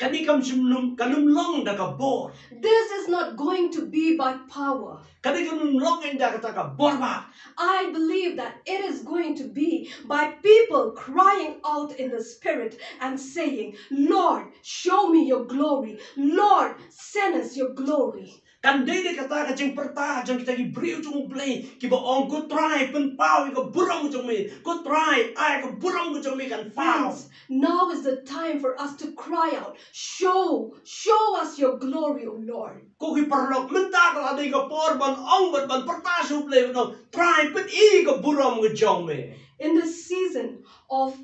Kane kam shym lum, kam lum long da ka bor. This is not going to be by power. Kane kam lum long da kata ka bor ba. I believe that it is going to be by people crying out in the spirit and saying, "Lord, show me your glory. Lord, send us your glory." Kan dei da kata ka jingpyrta jong kita ki briew jong U Blei kiba ong, "Ko Trai, pynpaw ïa ka burom jong me. Ko Trai, ai ka burom jong me kan paw." Friends, now is the time for us to cry out, "Show, show us your glory, O Lord." Ko ki paralok, mynta ka la dei ka por ban ong, ban, ban pyrta sha U Blei, ban ong, "Trai, pyni ka burom ka jong me." In the season of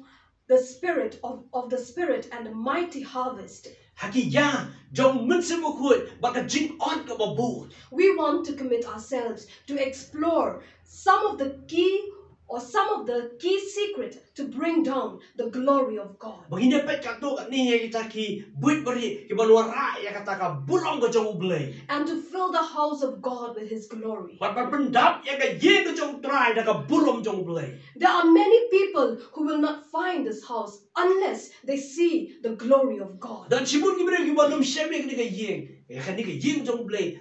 the spirit of, of the spirit and the mighty harvest, ha ki ïa jong Mynsiem Bakhuid bad ka jingot kaba bud, we want to commit ourselves to explore some of the key or some of the key secret to bring down the glory of God. Ba ngin ïa peit katto katne ïa kita ki buit bari kiban wanrah ïa kata ka burom ka jong U Blei. And to fill the house of God with his glory. Bad ban pyndap ïa ka ïing ka jong U Trai da ka burom jong U Blei. There are many people who will not find this house unless they see the glory of God. Don shibun ki briew kiba ym shem ïa kane ka ïing, ïa kane ka ïing jong U Blei,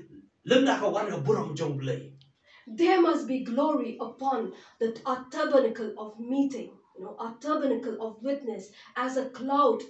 lymda ka wan ka burom jong U Blei. There must be glory upon the, our tabernacle of meeting, you know, our tabernacle of witness as a cloud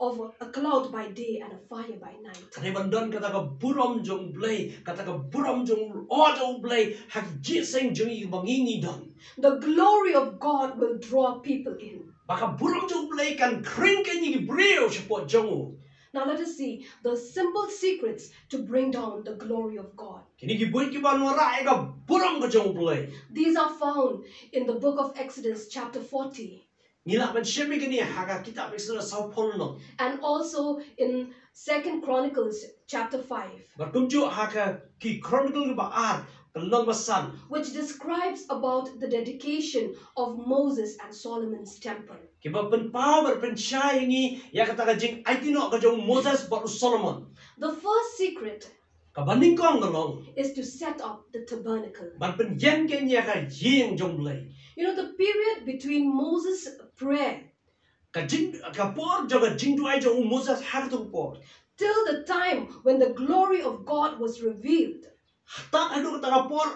of a cloud by day and a fire by night. Ka dei ban don kata ka burom jong U Blei, kata ka burom jong u ot jong U Blei ha ki jingïaseng jong ngi ba ngi ngi don. The glory of God will draw people in. Ba ka burom jong U Blei kan khring ïa ki briew shapoh jong u. Now let us see the simple secrets to bring down the glory of God. Kine ki buit kiban wanrah ïa ka burom ka jong U Blei. These are found in the book of Exodus chapter forty. Ngi lah ban shem ïa kine ha ka kitab Exodus sawphew lynnong. And also in Second Chronicles chapter five. Bad kumjuh ha ka ki Chronicle kaba ar, ka lynnong ba san. Which describes about the dedication of Moses and Solomon's temple. Kiba pynpaw bad pynshai ïa ngi ïa kata ka jingaiti noh ka jong u Moses bad u Solomon. The first secret Kaba nyngkong ka long is to set up the tabernacle. Ban pynïeng keiñ ïa ka ïing jong U Blei. You know, the period between Moses' prayer, ka jing, ka por jong ka jingduwai jong u Moses ha kato ka por, till the time when the glory of God was revealed, tad haduh kata ka por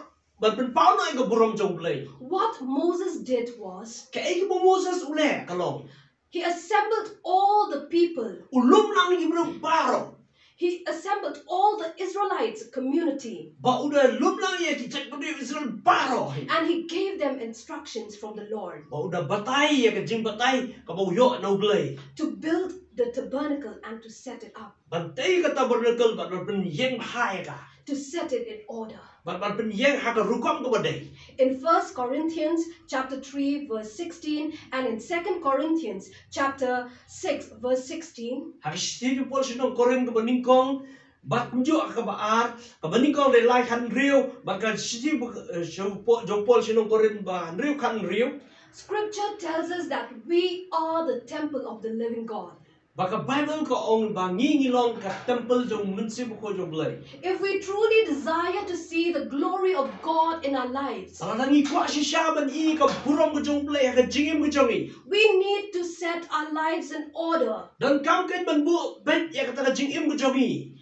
ban pynpaw noh ïa ka burom jong U Blei. What Moses did was, kaei kaba u Moses u leh ka long, he assembled all the people. U lum lang ïa ki briew baroh. He assembled all the Israelites community. Ba u da lum lang ïa ki jaitbynriew Israel baroh. And he gave them instructions from the Lord. Ba u da batai ïa ka jingbatai kaba u ïoh na U Blei. To build the tabernacle and to set it up. Ban tei ka tabernacle bad ban pynïeng bha ïa ka. To set it in order. Bad ban pynïeng ha ka rukom kaba dei. In First Corinthians chapter three verse sixteen and in Second Corinthians chapter six verse sixteen. Ha ka shithi jong u Paul sha ki nong Korinth kaba nyngkong bad kumjuh ha kaba ar, kaba nyngkong dei lai khathynriew, bad ka shithi ba, eh, sha u Paul, jong u Paul sha ki nong Korinth ba hynriew khathynriew. Scripture tells us that we are the temple of the living God. Ba ka Baibl ka ong ba ngi ngi long ka templ jong u Mynsiem Bakhuid jong U Blei. If we truly desire to see the glory of God in our lives, lada ngi kwah shisha ban i ka burom ka jong U Blei ha ka jingim ka jong ngi, we need to set our lives in order. Donkam kein ban buh beit ïa kata ka jingim ka jong ngi.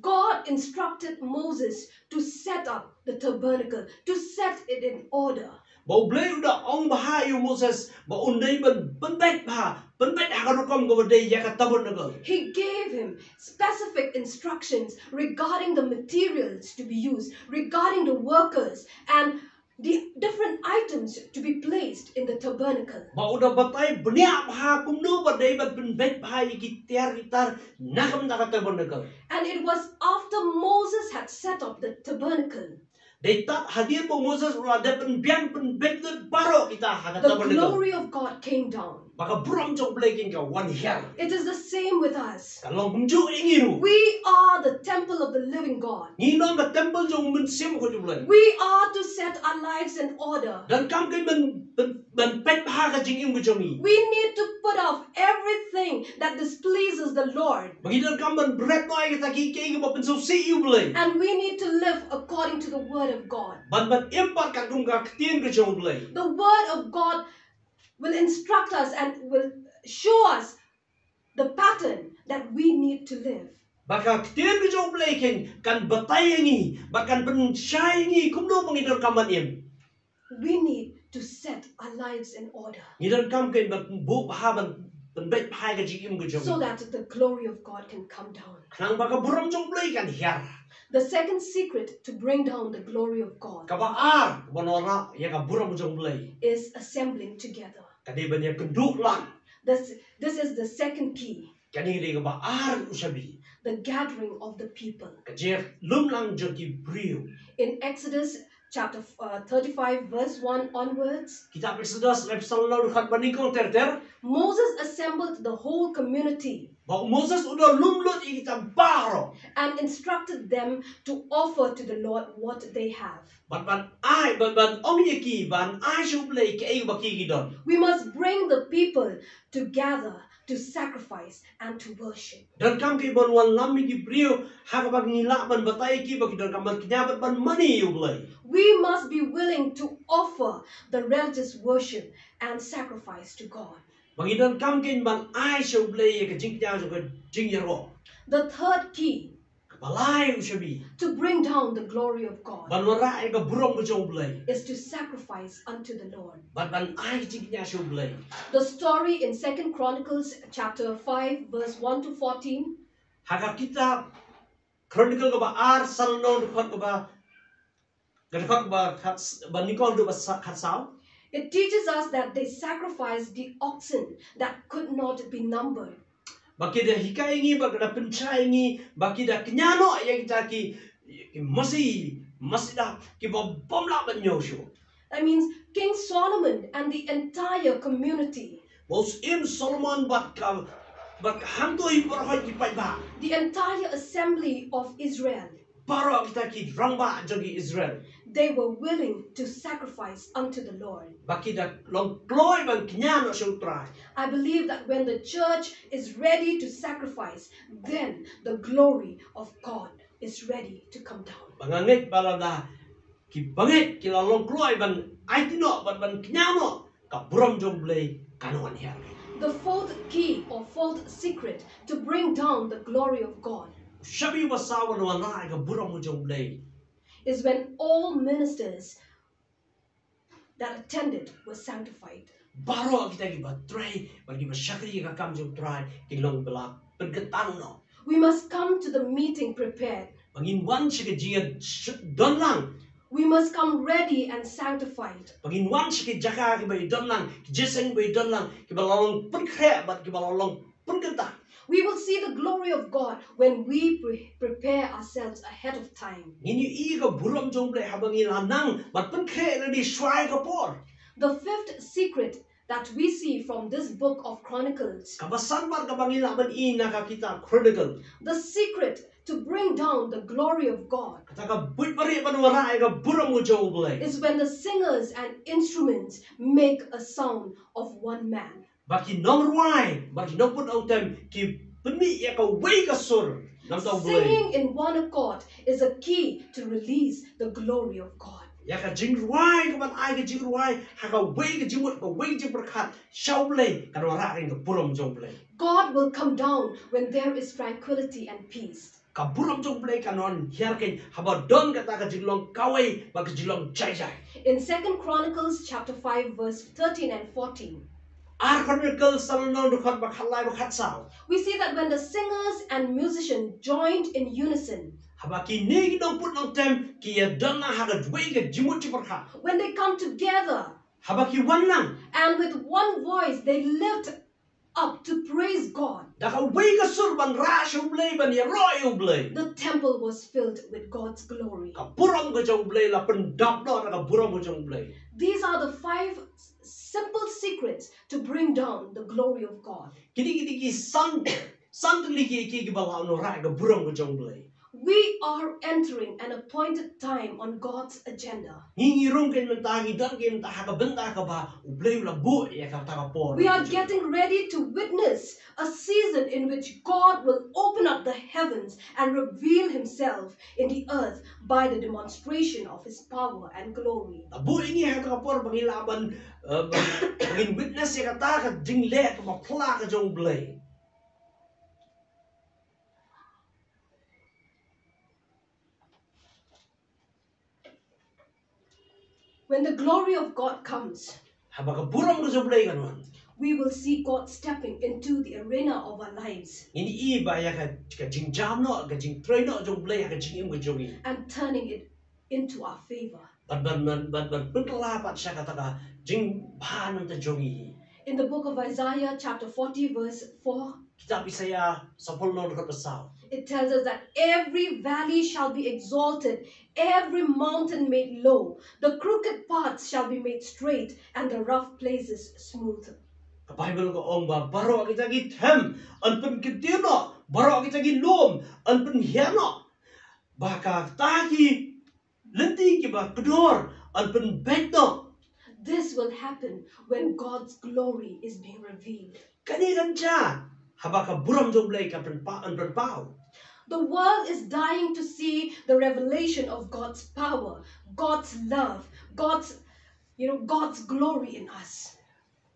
God instructed Moses to set up the tabernacle, to set it in order. Ba U Blei u da ong bha ïa u Moses ba un dei ban pynbeit bha, pynbeit ha ka rukom kaba dei ïa ka tabernacle. He gave him specific instructions regarding the materials to be used, regarding the workers, and the different items to be placed in the tabernacle. Ba u da batai bniah bha kumno ba dei ban pynbeit bha ïa ki tiar ki tar na ka bynta ka tabernacle. And it was after Moses had set up the tabernacle, Dei tad hadien ba u Moses u la dep pynbiang pynbeit lut baroh kita ha ka the tabernacle. Glory of God came down. Ba ka burom jong u Blei kein ka wan hiar. It is the same with us. Ka long kumjuh ïa ngi ruh. We are the temple of the living God. Ngi long ka temple jong u Mynsiem Bakhuid u Blei. We are to set our lives in order. Donkam kein ban ban ban peit bha ka jingim ka jong ngi. We need to put off everything that displeases the Lord. Ba ngi donkam ban bret noh ïa kita ki kiei kiba pynsngewsih ïa u Blei. And we need to live according to the word of God. Ban ban im pat katkum ka ktien ka jong u Blei. The word of God will instruct us and will show us the pattern that we need to live. Ba ka ktien ka jong u Blei kein kan batai ïa ngi, ba kan pynshai ïa ngi kumno ba ngi donkam ban im. We need to set our lives in order Ngi donkam kein ban buh bha ban pynbeit bha ïa ka jingim ka jong so ngi. That the glory of God can come down. Khnang ba ka burom jong u Blei kan hiar. The second secret to bring down the glory of God Kaba ar, kaba wanrah ïa ka burom jong u Blei. Is assembling together. Ka dei ban ïakynduh lang. This, this is the second key. Kane ka dei kaba ar u shabi. The gathering of the people. Ka jinglum lang jong ki briew. In Exodus chapter uh, thirty-five, verse one onwards. Kitab Exodus lynnong ba nyngkong ter ter. Moses assembled the whole community. Ba u Moses u da lum lut ïa kita baroh. And instructed them to offer to the Lord what they have. Bad ban ai, bad ban ong ïa ki ban ai sha u Blei kaei ba ki ki don. We must bring the people to gather to sacrifice and to worship. Donkam ki ban wanlam ïa ki briew ha kaba ngi lah ban batai ïa ki ba ki donkam ban kñia bad ban mane ïa u Blei. We must be willing to offer the religious worship and sacrifice to God. Ba ngi donkam kein ban ai sha u Blei ïa ka jingkñia jong ka jingïaroh. The third key Kaba lai u shabi. To bring down the glory of God. Ban wanrah ïa ka burom ka jong u Blei. Is to sacrifice unto the Lord. Bad ban ai ka jingkñia sha u Blei. The story in Second Chronicles chapter five verse one to fourteen. Ha ka kitab Chronicle kaba ar, sa lynnong dkhot kaba, ka dkhot kaba khat s-, ba nyngkong haduh ba sa-, khat saw. It teaches us that they sacrificed the oxen that could not be numbered. Ba ki da hikai ïa ngi, ba ki da pynshai ïa ngi, ba ki da kñia noh ïa kita ki, ki masi, masi da, kiba bym lah ban ñiew shuh. That means King Solomon and the entire community. Ba u Syiem Solomon bad ka, bad ka hangto hi baroh ki paidbah. The entire assembly of Israel. Baroh kita ki rangbah jong ki Israel. They were willing to sacrifice unto the Lord. Ba ki da long kloi ban kñia noh sha u Trai. I believe that when the church is ready to sacrifice, then the glory of God is ready to come down. Ba nga ngeit ba lada ki bangeit ki la long kloi ban aiti noh, ban, ban kñia noh, ka burom jong u Blei kan wan hiar. The fourth key or fourth secret to bring down the glory of God. U shabi uba saw ban wanrah ïa ka burom jong u Blei. Is when all ministers that attended were sanctified. Baroh kita kiba trei bad kiba shakri ïa ka kam jong u Trai ki long ba la pynkyntang noh. We must come to the meeting prepared. Ba ngin wan sha ka jingïadonlang. We must come ready and sanctified. Ba ngin wan sha ki jaka kiba ïadonlang, ki jingïaseng ba ïadonlang, kiba la long pynkhreh bad kiba la long pynkyntang. We will see the glory of God when we pre- prepare ourselves ahead of time. Ngin ïohi ïa ka burom jong u Blei haba ngi la nang bad pynkhreh lane shuwa ïa ka por. The fifth secret that we see from this book of Chronicles. Kaba san pat kaba ngi lah ban i na ka kitab Chronicle. The secret to bring down the glory of God. Kata ka buit ba rieh ban wanrah ïa ka burom ka jong u Blei. Is when the singers and instruments make a sound of one man. Ba ki nongrwai, ba ki nongpyndonkam ki pynmih ïa kawei ka sur. Namar u Blei. Singing in one accord is a key to release the glory of God. Ïa ka jingrwai, ka ban ai ka jingrwai ha kawei ka jingmut, kawei ka jingpyrkhat sha u Blei, kan wanrah ïa ka burom jong u Blei. God will come down when there is tranquility and peace. Ka burom jong u Blei kan wan hiar keiñ haba don kata ka jinglong kawei bad ka jinglong jai jai. In Second Chronicles chapter five verse thirteen and fourteen. Ar Chronicles sa lynnong dkhot ba khatlai bad khatsaw. We see that when the singers and musicians joined in unison. Haba kine ki nongput nongtem ki ïadon lang ha kawei ka jingmut jingpyrkhat. When they come together Haba ki wan lang. And with one voice they lift up to praise God. Da kawei ka sur ban rah sha U Blei, ban ïaroh ïa U Blei. The temple was filled with God's glory. Ka burom ka jong U Blei la pyndap noh da ka burom ka jong U Blei. These are the five simple secrets to bring down the glory of God. Kine kine ki san, san tylli ki, ki, kiba la wanrah ka burom ka jong U Blei. We are entering an appointed time on God's agenda. Ngi ngi rung kein mynta, ngi don kein mynta ha ka bynta kaba U Blei u la buh ïa kata ka por. We are getting ready to witness a season in which God will open up the heavens and reveal himself in the earth by the demonstration of his power and glory. La buh ïa ngi ha kata ka por ba ngi lah ban, eh, ban, ban witness ïa kata ka jingleh kaba phylla ka jong U Blei. When the glory of God comes, Haba ka burom ka jong U Blei kan wan. We will see God stepping into the arena of our lives. Ngin ïohi ba ïa ka, ka jingjam noh, ka jingtrei noh jong U Blei ha ka jingim ka jong ngi. And turning it into our favor. Bad ban, ban, ban, ban pynkylla pat sha kata ka jingbha na ka bynta jong ngi. In the book of Isaiah, chapter forty, verse four, Kitab Isaïah saw phew lynnong dkhot ba saw. It tells us that every valley shall be exalted, every mountain made low, the crooked paths shall be made straight, and the rough places smooth. Ka Baibl ka ong ba baroh kita ki them yn pynkyntiew noh, baroh kita ki lum yn pynhiar noh. Ba kata ki lynti kiba kordor yn pynbeit noh. This will happen when God's glory is being revealed. Kane kan jia haba ka burom jong U Blei ka pynpaw, yn pynpaw. The world is dying to see the revelation of God's power, God's love, God's, you know, God's glory in us.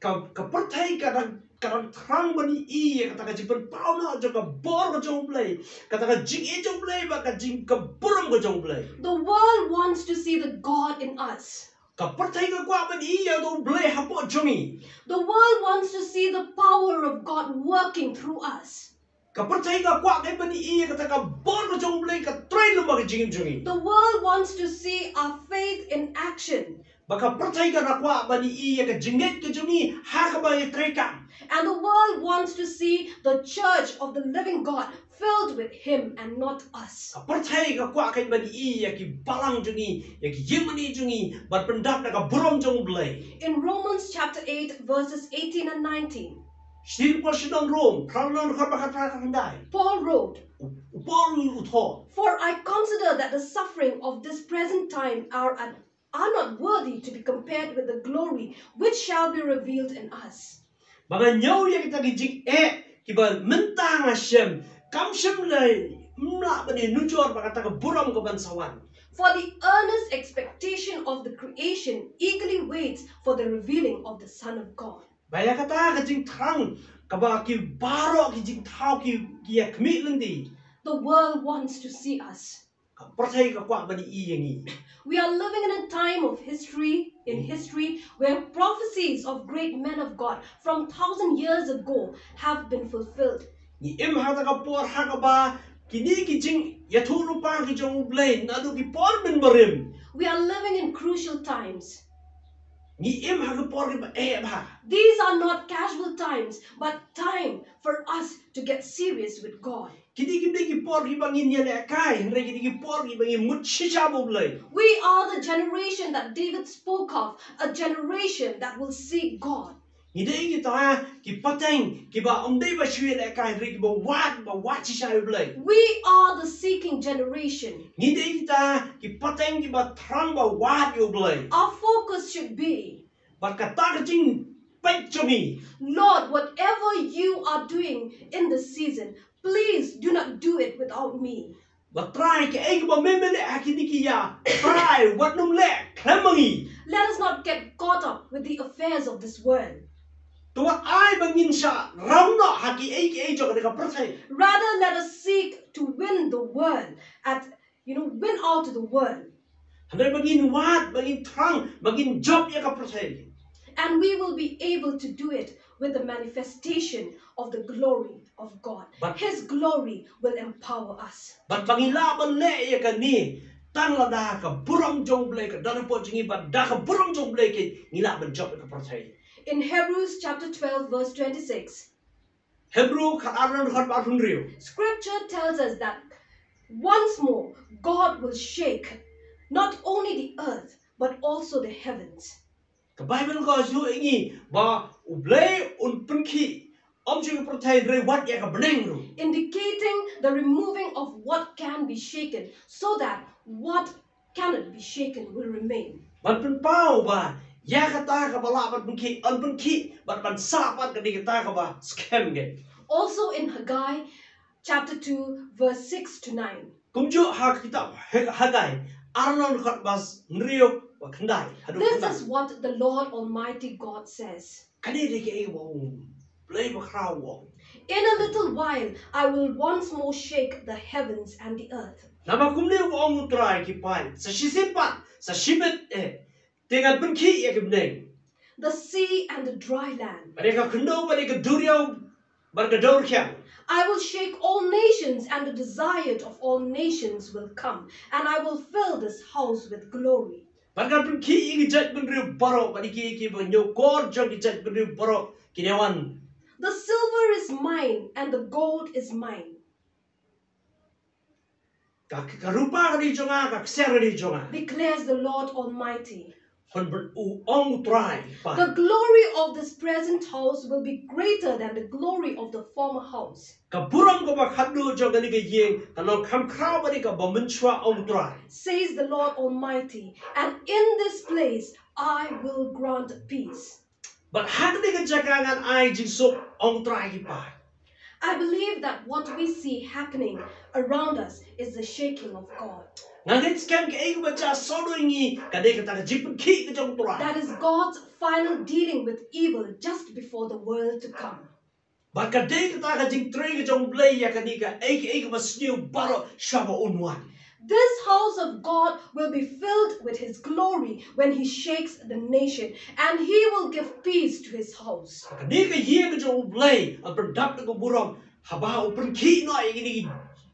Ka, ka pyrthei ka dang, ka dang thrang ban ïohi ïa kata ka jingpynpaw noh jong ka bor ka jong U Blei, kata ka jingïeit jong U Blei bad ka jing, ka burom ka jong U Blei. The world wants to see the God in us. Ka pyrthei ka kwah ban ïohi ïa uta U Blei hapoh jong ngi. The world wants to see the power of God working through us. Ka pyrthei ka kwah ban ïohi ïa kata ka bor ka jong U Blei ka trei lem bad ka jingim jong ngi. The world wants to see our faith in action. Bad ka pyrthei ka kwah ban ïohi ïa ka jingngeit ka jong ngi ha kaba ngi treikam. And the world wants to see the church of the living God filled with Him and not us. Ka pyrthei ka kwah ban ïohi ïa ki balang jong ngi, ïa ki ïingmane jong ngi, bad pyndap da ka burom jong U Blei. In Romans chapter eight, verses eighteen and nineteen, Shithi u Paul sha ki nong Rom, phra lynnong dkhot ba khatphra khatkhyndai. Paul wrote, U Paul u thoh. For I consider that the suffering of this present time are, are not worthy to be compared with the glory which shall be revealed in us. Ba nga ñiew ïa kita ki jingeh kiba mynta nga shem, kam shym la, ym lah ban ïanujor bad kata ka burom kaban sa wan. For the earnest expectation of the creation eagerly waits for the revealing of the Son of God. Ba ïa kata ka jingthrang kaba ki baroh ki jingthaw ki, ki ïa khmih lynti. The world wants to see us. Ka pyrthei ka kwah ban ïohi ïa ngi. We are living in a time of history, in history, where prophecies of great men of God from thousand years ago have been fulfilled. Ngi im ha kata ka por ha kaba kine ki jingïathuhlypa ki jong U Blei naduh ki por mynbarim. We are living in crucial times. Ngi im ha ki por kiba eh bha. These are not casual times, but time for us to get serious with God. Kine kim dei ki por kiba ngin ïalehkai, hynrei kine ki por kiba ngin mut shisha bad U Blei. We are the generation that David spoke of, a generation that will seek God. Ngi dei kita ki pateng kiba ym dei ba shu ïalehkai, hynrei kiba wad, ba wad shisha ïa U Blei. We are the seeking generation. Ngi dei kita ki pateng kiba thrang ba wad ïa U Blei. Our focus should be Bad kata ka jingpeit jong ngi. Lord, whatever you are doing in this season, please do not do it without me. Ba Trai, kaei kaba me me leh ha kine ki ïa, Trai, wat nym leh khlem ma ngi. Let us not get caught up with the affairs of this world. To wat ai ba ngin shah ram noh ha kiei kiei jong kane ka pyrthei. Rather, let us seek to win the world at you know, win out to the world. Hynrei ba ngin wad, ba ngin thrang, ba ngin jop ïa ka pyrthei. And we will be able to do it with the manifestation of the glory of God. But his glory will empower us. Bad ba ngi lah ban leh ïa kane tang lada ka burom jong U Blei ka don hapoh jong ngi, bad da ka burom jong U Blei ka ngi lah ban jop ïa ka pyrthei. In Hebrews chapter twelve, verse twenty-six, Hebru khatar, lynnong khatar ba arphew hynriew. Scripture tells us that once more God will shake not only the earth but also the heavens. Ka Baibl ka ïathuh ïa ngi ba U Blei un pynkhih ym shuh ïa ka pyrthei hynrei wat ïa ka bneng ruh. Indicating the removing of what can be shaken, so that what cannot be shaken will remain. Ban pynpaw ba ïa kata kaba lah ban pynkhih yn pynkhih, bad ban sah pat ka dei kata kaba skhem. Also in Haggai chapter two, verse six to nine. Kumjuh ha ka kitab Haggai, arlynnong khatar ba hynriew, ba khyndai haduh khyndai. This is what the Lord Almighty God says. Kane dei kaei ba U Blei bakhraw u ong. In a little while I will once more shake the heavens and the earth. Namar kumne u ong U Trai ki paid, sa shisien pat, sa shimet eh, te ngan pynkhih ïa ki bneng. The sea and the dry land. Bad ïa ka khyndew bad ïa ka duriaw bad ka dewrkhiang. I will shake all nations, and the desired of all nations will come, and I will fill this house with glory. Bad ngan pynkhih ïa ki jaitbynriew baroh bad ïa ki, ïa ki banyngkong jong ki jaitbynriew baroh kin ïa wan. The silver is mine, and the gold is mine. Ka, ka rupa ka dei jong nga, ka ksiar ka dei jong nga, declares the Lord Almighty. Hynrei u ong U Trai pat. The glory of this present house will be greater than the glory of the former house. Ka burom kaba khatduh jong kane ka ïing kan long kham khraw bad kaba mynshuwa, ong U Trai, says the Lord Almighty, and in this place I will grant peace. Bad ha kane ka jaka ngan ai jingsuk, ong U Trai ki paid. I believe that what we see happening around us is the shaking of God. Nga ngeit skhem kaei kaba jia sawdong ïa ngi ka dei kata ka jingpynkhih ka jong U Trai. That is God's final dealing with evil just before the world to come. Bad ka dei kata ka jingtrei ka jong U Blei ïa kane kaei kaei kaba sniew baroh shuwa ba un wan. This house of God will be filled with his glory when he shakes the nation, and he will give peace to his house. Kane ka ïing ka jong U Blei yn pyndap da ka burom haba u pynkhih noh ïa kine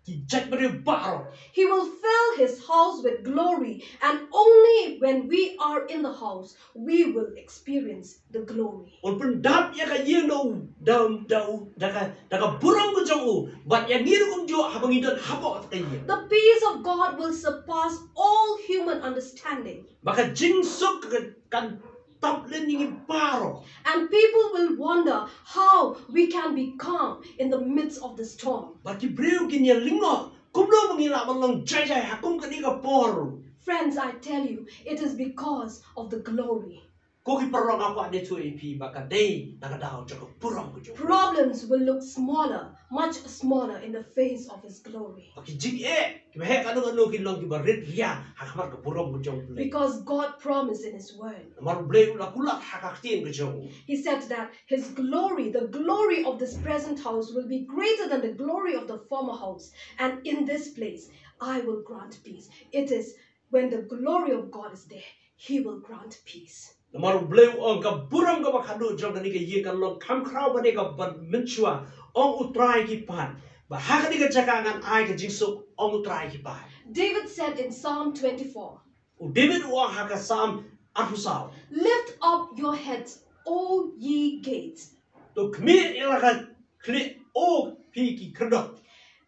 ki jaitbynriew baroh. He will fill his house with glory, and only when we are in the house we will experience the glory. Un pyndap ïa ka ïing da u, da, da u, da ka, da ka burom ka jong u. Bad ïa ngi ruh kumjuh haba ngi don hapoh kata ka ïing. The peace of God will surpass all human understanding. Ba ka jingsuk ka kan tap lynti ïa ngi baroh. And people will wonder how we can be calm in the midst of the storm. Bad ki briew kin ïa lyngngoh kumno ba ngi lah ban long jai jai ha kum kane ka por. Friends, I tell you, it is because of the glory. Ko ki paralok, nga kwah ban ïathuh ïa phi ba ka dei na ka daw jong ka burom ka jong U Blei. Problems will look smaller, much smaller in the face of His glory. Ba ki jingeh kiba heh kano kano kin long kiba rit ria ha khmat ka burom ka jong U Blei. Because God promised in His word. Namar U Blei u la kular ha ka ktien ka jong u. He said that His glory, the glory of this present house, will be greater than the glory of the former house. And in this place, I will grant peace. It is when the glory of God is there, He will grant peace. Namar U Blei u ong, ka burom kaba khatduh jong kane ka ïing kan long kham khraw bad kaba mynshuwa, ong U Trai ki paid, ba ha kane ka jaka ngan ai ka jingsuk, ong U Trai ki paid. David said in Psalm twenty-four. U David u ong ha ka Salm arphew saw. Lift up your heads, O ye gates. To khmih ïa la ka khlieh, O phi ki khyrdop.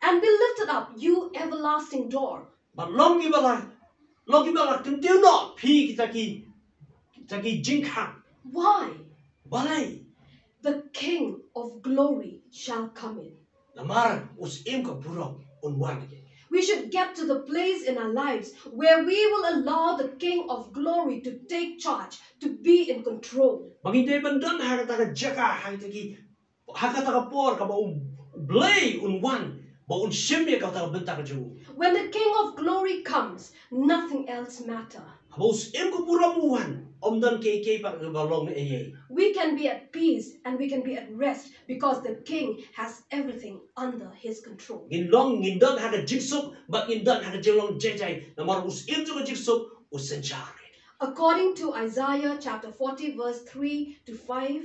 And be lifted up, you everlasting door. Bad long kiba la, long kiba la kyntiew noh phi kita ki, kita ki jingkhang. Why? Balei? The King of glory shall come in. Namar u Syiem ka burom un wan. We should get to the place in our lives where we will allow the King of glory to take charge, to be in control. Ba ngin dei ban don ha kata ka jaka, ha kita ki ha kata ka por kaba U Blei un wan, ba un shim ïa kata ka bynta ka jong u. When the King of Glory comes, nothing else matter. Haba u Syiem ka burom u wan, ym don kiei kiei pat kaba long ei ei. We can be at peace and we can be at rest because the King has everything under his control. Ngin long, ngin don ha ka jingsuk bad ngin don ha ka jinglong jai jai, namar u Syiem jong ka jingsuk u synshar. According to Isaiah chapter forty verse three to five,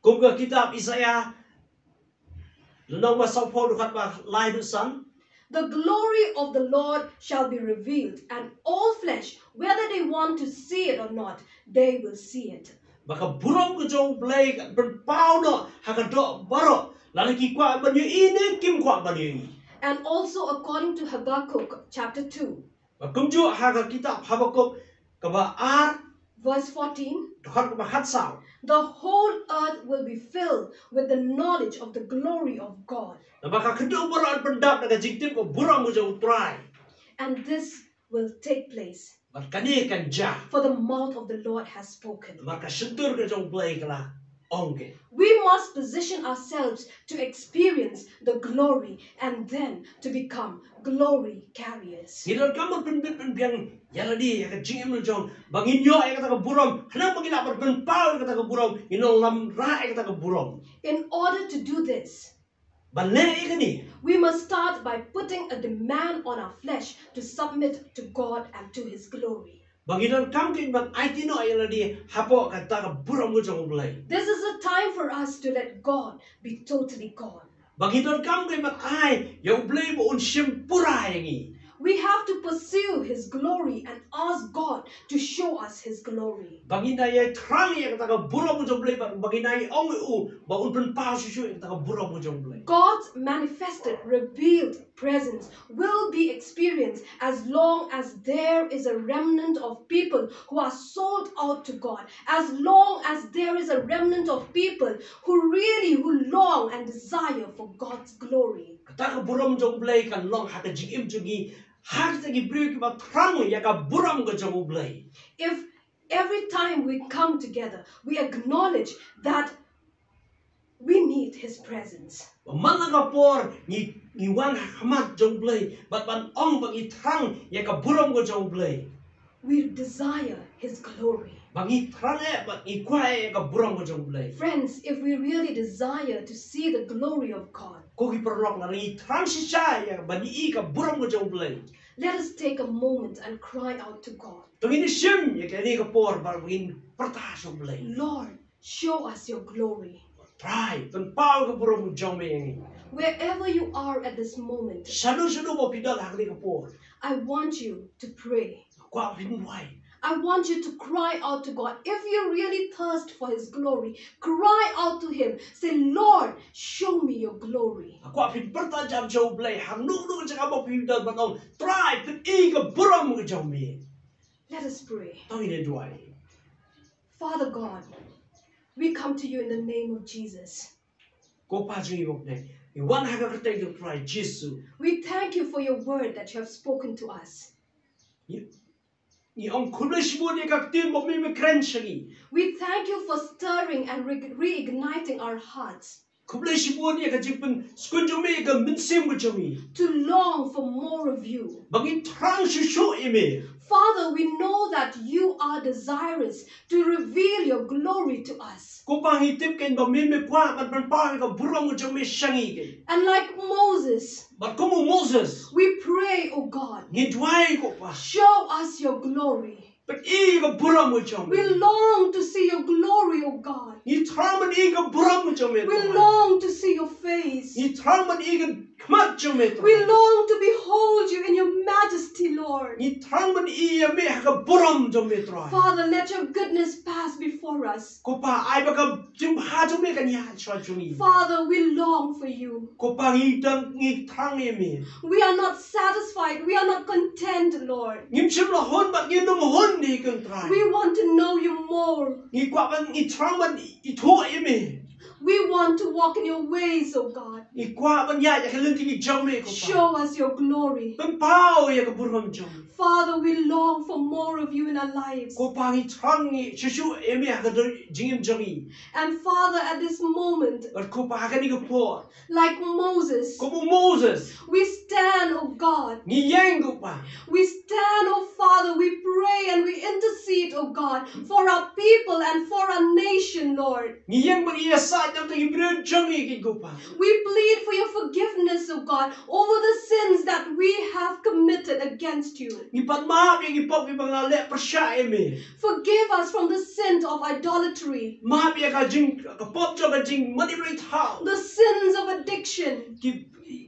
Kum ka kitab Isaiah lynnong ba sawphew, dkhot ba lai haduh san. The glory of the Lord shall be revealed, and all flesh, whether they want to see it or not, they will see it. Ba ka burom ka jong U Blei kan pynpaw noh ha ka doh baroh, lada ki kwah ban ïohi ne kim kwah ban ïohi. And also according to Habakkuk chapter two. Ba kumjuh ha ka kitab Habakuk kaba ar, verse fourteen, dkhot kaba khatsaw. The whole earth will be filled with the knowledge of the glory of God. Naba ka khyndew baroh yn pyndap da ka jingtip ka burom ka jong U Trai. And this will take place. Bad kane kan jia. For the mouth of the Lord has spoken. Namar ka shyntur ka jong U Blei ka la ong ke. We must position ourselves to experience the glory and then to become glory carriers. Ngi donkam ban pynbit pynbiang ïa lade ïa ka jingim la jong, ba ngin ïoh ïa kata ka burom. Khnang ba ngin lah ban pynpaw ïa kata ka burom, ngin long lamra ïa kata ka burom. In order to do this, ban leh ïa kane, we must start by putting a demand on our flesh to submit to God and to His glory. Ba ngi donkam kein ban aiti noh ïa lade hapoh kata ka burom ka jong U Blei. This is a time for us to let God be totally God. Ba ngi donkam kein ban ai ïa U Blei ba un shim pura ïa ngi. We have to pursue His glory and ask God to show us His glory. Ba ngin da ïai thrang ïa kata ka burom ka jong U Blei, ba, ba ngin da ïai ong ïa U ba un pynpaw shuh shuh ïa kata ka burom ka jong U Blei. God's manifested, revealed presence will be experienced as long as there is a remnant of people who are sold out to God, as long as there is a remnant of people who really, who long and desire for God's glory. Kata ka burom jong U Blei kan long ha ka jingim jong ngi, ha kita ki briew kiba thrang ïa ka burom ka jong U Blei. If every time we come together, we acknowledge that we need His presence. Ba man la ka por ngi, ngi wan ha khmat jong U Blei, bad ban ong ba ngi thrang ïa ka burom ka jong U Blei. We desire His glory. Ba ngi thrang eh, bad ngi kwah eh ïa ka burom ka jong U Blei. Friends, if we really desire to see the glory of God, Ko ki paralok, lada ngi thrang shisha ïa ban ïohi ka burom ka jong U Blei, let us take a moment and cry out to God. To ngin shim ïa kane ka por ba ngin pyrta sha U Blei. Lord, show us your glory. Trai, pynpaw ka burom jong me ïa ngi. Wherever you are at this moment, shano shano ba phi don ha kane ka por, I want you to pray. Kwah phin duwai. I want you to cry out to God. If you really thirst for His glory, cry out to Him. Say, Lord, show me your glory. Kwah phin pyrta jam sha U Blei hangno hangno ka jaka ba phi don, ban ong, Trai, pyni ka burom ka jong me. Let us pray. To ngin duwai. Father God, we come to you in the name of Jesus. Ko Pa jong ngi, ngi wan ha ka kyrteng jong U Trai Jisu. We thank you for your word that you have spoken to us. Ngi, ngi ong khublei shibun ïa ka ktien ba me me kren sha ngi. We thank you for stirring and re-, reigniting our hearts. Khublei shibun ïa ka jingpynskhem jong me ïa ka mynsiem ka jong ngi, to long for more of you. Ba ngin thrang shuh shuh ïa me. Father, we know that you are desirous to reveal your glory to us. Ko Pa, ngi tip kein ba me me kwah ban pynpaw ïa ka burom ka jong me sha ngi kein. And like Moses, bad kum u Moses, we pray, O God, ngi duwai, ko Pa, show us your glory. Pyni ka burom ka jong me. We long to see your glory, O God. Ngi thrang ban i ka burom ka jong me, Trai. We long to see your face. Ngi thrang ban i ka khmat jong me, Trai. We long to behold you in your majesty, Lord. Ngi thrang ban i ïa me ha ka burom jong me, Trai. Father, let your goodness pass before us. Ko Pa, ai ba ka jingbha jong me kan ïaid shuwa jong ngi. Father, we long for you. Ko Pa, ngi dang, ngi thrang ïa me. We are not satisfied. We are not content, Lord. Ngim shym la hun bad ngim hun hi kein, Trai. We want to know you more. Ngi kwah ban, ngi thrang ban ithuh ïa me. We want to walk in your ways, O God. Ngi kwah ban ïaid ïa ka lynti ka jong me, ko Pa. Show us your glory. Pynpaw ïa ka burom jong me. Father, we long for more of you in our lives. Ko Pa, ngi thrang, ngi shuh shuh ïa me ha ka jingim jong ngi. And Father, at this moment, bad ko Pa, ha kane ka por, like Moses, kum u Moses, we stand, O God. Ngi ïeng, ko Pa. We stand, O Father, we pray. pray and we intercede, oh God, for our people and for our nation, Lord. Ngi ïeng bad ngi ïasaid namar ki briew jong ngi, ko Pa. We plead for your forgiveness, oh God, over the sins that we have committed against you. Ngi pan map ïa ki pop kiba nga leh pyrshah ïa me. Forgive us from the sin of idolatry. Map ïa ka jing, ka pop jong ka jingmane bri thaw. The sins of addiction. Ki,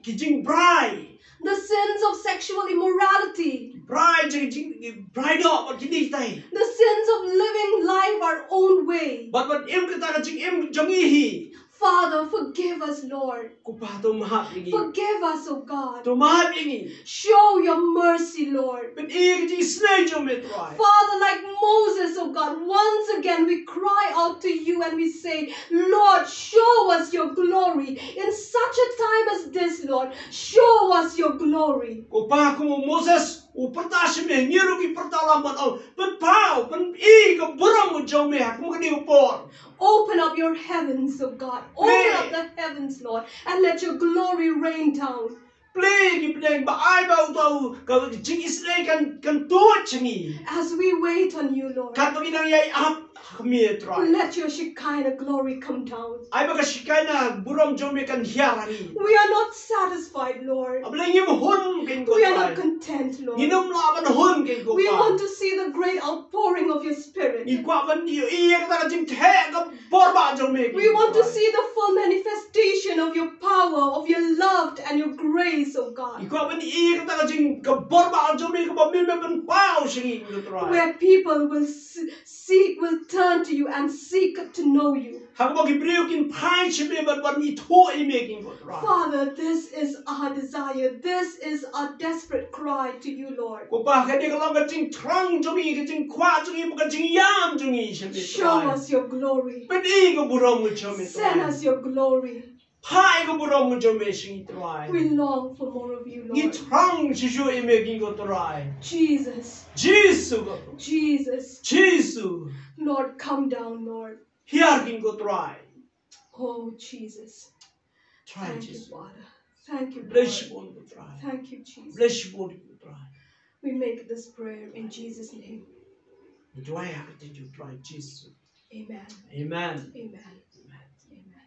ki jingbrai. The sins of sexual immorality. Brai jing, jing, brai doh bad kine kitai. The sins of living life our own way. Bad, bad im kata ka jingim jong ngi hi. Father, forgive us, Lord. Ko Pa, to map ïa ngi. Forgive us, oh God. To map ïa ngi. Show your mercy, Lord. Pyni ka jingisynei jong me, Trai. Father, like Moses, oh God, once again we cry out to you and we say, Lord, show us your glory. In such a time as this, Lord, show us your glory. Ko Pa, kum u Moses u pyrta sha me, ngi ruh ngi pyrta lang ban ong, pynpaw, pyni ka burom jong me ha kum kane ka por. Open up your heavens, oh God. Open up the heavens, Lord, and let your glory rain down. Plie ki bneng, ba ai ba uto ka jingisynei kan, kan tuid sha ngi. As we wait on you, Lord, katba ngi nang ïai ap ha me, Trai, let your Shekinah glory come down. Ai ba ka Shekinah burom jong me kan hiar ha ngi. We are not satisfied, Lord. Balei ngim hun, ko Pa. We are not content, Lord. Ngim lah ban hun, ko Pa. We want to see the great outpouring of your Spirit. Ngi kwah ban ïohi ïa kata ka jingtheh ka bor ba jong me. We want to see the full manifestation of your power, of your love, and your grace, oh God. Ngi kwah ban ïohi ïa kata ka jing, ka bor ba jong me kaba me, me pynpaw sha ngi, ko Trai. Where people will s- seek, will turn to you and seek to know you. Ha kaba ki briew kin phai sha me bad ban ithuh ïa me, ko Trai. Father, this is our desire. This is our desperate cry to you, Lord. Ko Pa, kane ka long ka jingthrang jong ngi, ka jingkwah jong ngi, ka jingïam jong ngi sha me, Trai. Show us your glory. Pyni ka burom jong me, Trai. Send us your glory. Phah ïa ka burom jong me sha ngi, Trai. We long for more of you, Lord. Ngi thrang shuh shuh ïa me, ko Trai. Jesus. Jisu, ko. Jesus. Jisu. Lord, come down, Lord. Hiar, ko Trai. Oh, Jesus. Trai Jisu. Thank you, Father. Thank you, Lord. Bless you, ko Trai. Thank you, Jesus. Bless you, ko Trai. We make this prayer in Jesus' name. Ngi duwai ha ka kyrteng jong u Trai Jisu. Amen. Amen. Amen. Amen.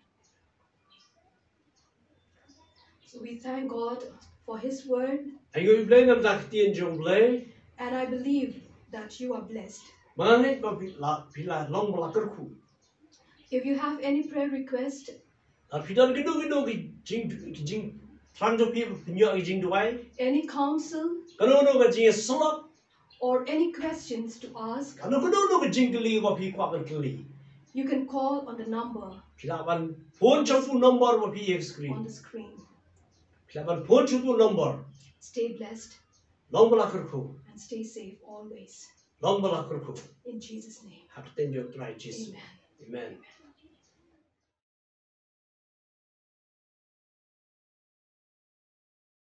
So we thank God for His word. Ai nguh ïa u Blei namar ka ktien jong u Blei. And I believe that you are blessed. Bad nga ngeit ba phi la, phi la long ba la kyrkhu. If you have any prayer request, lada phi don kano kano ki jing, ki jingthrang jong phi, phi ïoh ki jingduwai, any counsel, kano kano ka jingïasyllok, or any questions to ask, kano kano ka jingkylli ba phi kwah ban kylli, you can call on the number, phi lah ban phone sha u number ba phi ïoh ha screen, on the screen. Phi lah ban phone sha u number. Stay blessed. Long ba la kyrkhu. And stay safe always. Long ba la kyrkhu. In Jesus' name. Ha ka kyrteng jong u Trai Jisu. Amen. Amen.